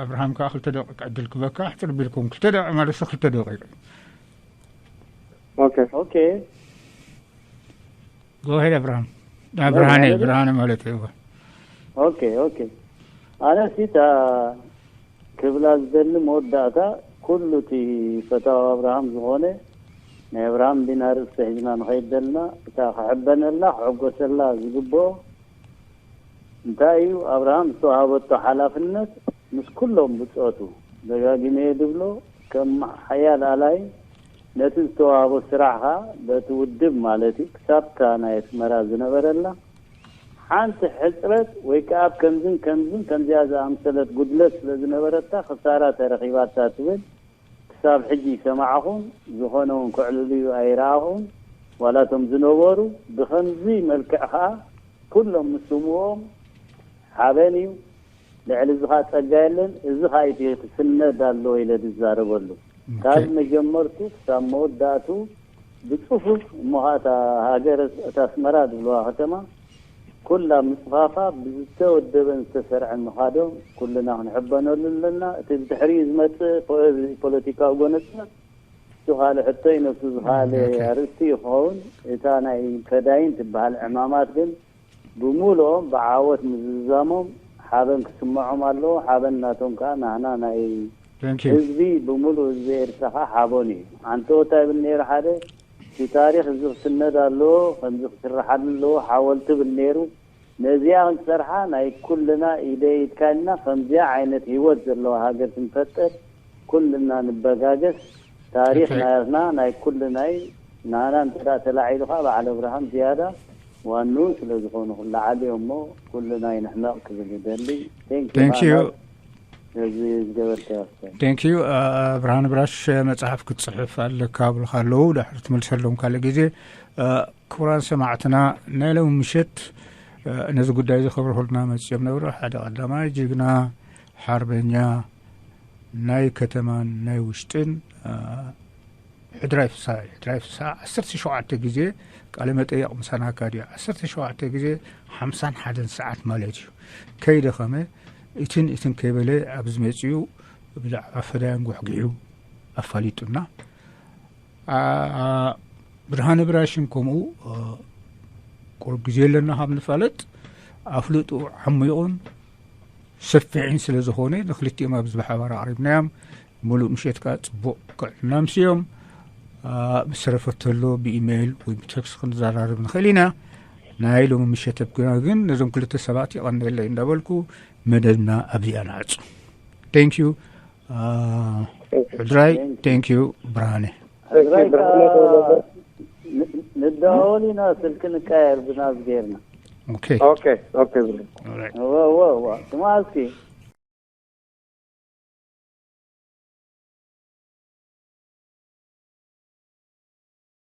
ኣብርሃም ከዓ ክልተ ደቂቅ ዕድል ክበካ ሕፅር ቢልኩም ክልተ ደቂቅ ማለት ክልተ ደቂቅ። Okay. Okay. Go ahead ኣብርሃም። ብርሃነ ብርሃነ ማለት እዩ። Okay, okay. ኣነ ሲታ ክብላ ዝደሊ መወዳእታ ኩሉ እቲ ፈታዊ ኣብርሃም ዝኾነ ናይ ኣብርሃም ዲና ርእስተ ሒዝና ንኸይድ ደልና እታ ክሕበነላ ክዕጎሰላ ዝግብኦ እንታይ እዩ ኣብርሃም ዝተዋሃበቶ ሓላፍነት ምስ ኩሎም ብፆቱ ደጋጊመ እየ ድብሎ ከም ሓያል ኣላይ ነቲ ዝተዋሃቦ ስራሕ ኸዓ በቲ ውድብ ማለት እዩ ክሳብታ ናይ ኣስመራ ዝነበረላ ሓንቲ ሕፅረት ወይ ከዓ ኣብ ከምዝን ከምዝን ከምዚኣ ዝኣምሰለት ጉድለት ስለ ዝነበረታ ክሳራ ተረኺባታ ትብል ክሳብ ሕጂ ይሰማዕኹን ዝኾነ እውን ክዕልልዩ ኣይረኣኹን ዋላ እቶም ዝነበሩ ብኸምዚ መልክዕ ኸዓ ኩሎም ምስ ስምዎም ሓበን እዩ ልዕሊ እዚ ኸዓ ፀጋ የለን እዚ ኸዓ እቲ ክስነድ ኣለዎ ኢለ ዝዛረበሉ ካብ መጀመርቱ ክሳብ መወዳእቱ ብፅፉፍ እሞ ኸዓ እታ ሃገር እታ ኣስመራ ዝብልዋ ከተማ ኩላ ምፅፋፋ ብዝተወደበን ዝተሰርዐን ምኻዶም ኩልና ክንሕበነሉ ኣለና። እቲ ብድሕሪኡ ዝመፅእ ፖለቲካዊ ጎነፅነት እሱ ካልእ ሕቶ እዩ። ነብሱ ዝኸኣለ ኣርእስቲ እዩ ክኸውን። እታ ናይ ፈዳይን ትበሃል ዕማማት ግን ብምሉኦም ብዓወት ምዝዛሞም ሓበን ክስምዖም ኣለዎ። ሓበን ናቶም ከዓ ናህና ናይ ህዝቢ ብምሉእ ህዝቢ ኤርትራ ከዓ ሓቦን እዩ። ኣንተወታ ይብል ነይሩ ሓደ እቲ ታሪኽ እዚ ክስነድ ኣለዎ፣ ከምዚ ክስርሓሉ ኣለዎ፣ ሓወልቲ ብል ነይሩ። ነዚኣ ክንሰርሓ ናይ ኩልና ኢደ ኢድካ ኢልና ከምዚኣ ዓይነት ህይወት ዘለዋ ሃገር ክንፈጥር ኩልና ንበጋገስ። ታሪኽ ናትና ናይ ኩልና እዩ። ናና እንተ ተላዒሉ ከዓ በዓል ኣብርሃም ዝያዳ ዋንኡ ስለ ዝኾኑ ክለዓል እዮም እሞ ኩልና ይንሕመቕ ክብል ይደሊ። Thank you. ነዚ ዝገበርካዮ ኣስተያየት። Thank you. ብርሃን ብራሽ መፅሓፍ ክትፅሕፍ ኣለካ ብልካ ኣለዉ ድሕሪ ትመልሰሎም ካልእ ግዜ። ክቡራን ሰማዕትና ናይ ሎሚ ምሸት ነዚ ጉዳይ እዚ ከብርሁልና መፅኦም ነበሩ ሓደ ቀዳማይ ጅግና ሓርበኛ ናይ ከተማን ናይ ውሽጥን ሕድራይ ፍስሃ እዩ። ሕድራይ ፍስሃ ዓሰርተ ሸውዓተ ግዜ ቃለ መጠየቕ ምሳና ኣካይዱ እዩ። ዓሰርተ ሸውዓተ ግዜ ሓምሳን ሓደን ሰዓት ማለት እዩ። ከይደኸመ እትን እትን ከይበለ ኣብዚ መፂኡ ብዛዕባ ፈዳያን ጓሕጊሑ ኣፋሊጡና። ብርሃነ ብራሽን ከምኡ ቁሩብ ግዜ ኣለና ካብ ንፋለጥ ኣፍልጡ ዓሚቑን ሰፊሕን ስለ ዝኾነ ንክልቲኦም ኣብዚ ብሓባር ኣቕሪብናዮም። ሙሉእ ምሸት ከዓ ፅቡቕ ክዕልና ኣምስዮም። ምስ ተረፈ ተሎ ብኢሜይል ወይ ብቴክስት ክንዘራረብ ንኽእል ኢና። ናይ ሎሚ ምሸት ኣብና ግን ነዞም ክልተ ሰባት የቐንየለይ እንዳበልኩ መደብና ኣብዚኣ ንዓጹ። Thank you ሕድራይ። Thank you ብርሃነ። ንደዋወል ኢና ስልኪ ንቀያየር ብናዝ ጌርና። Okay. Okay, okay. እወ እወ እወ ስማ እስኪ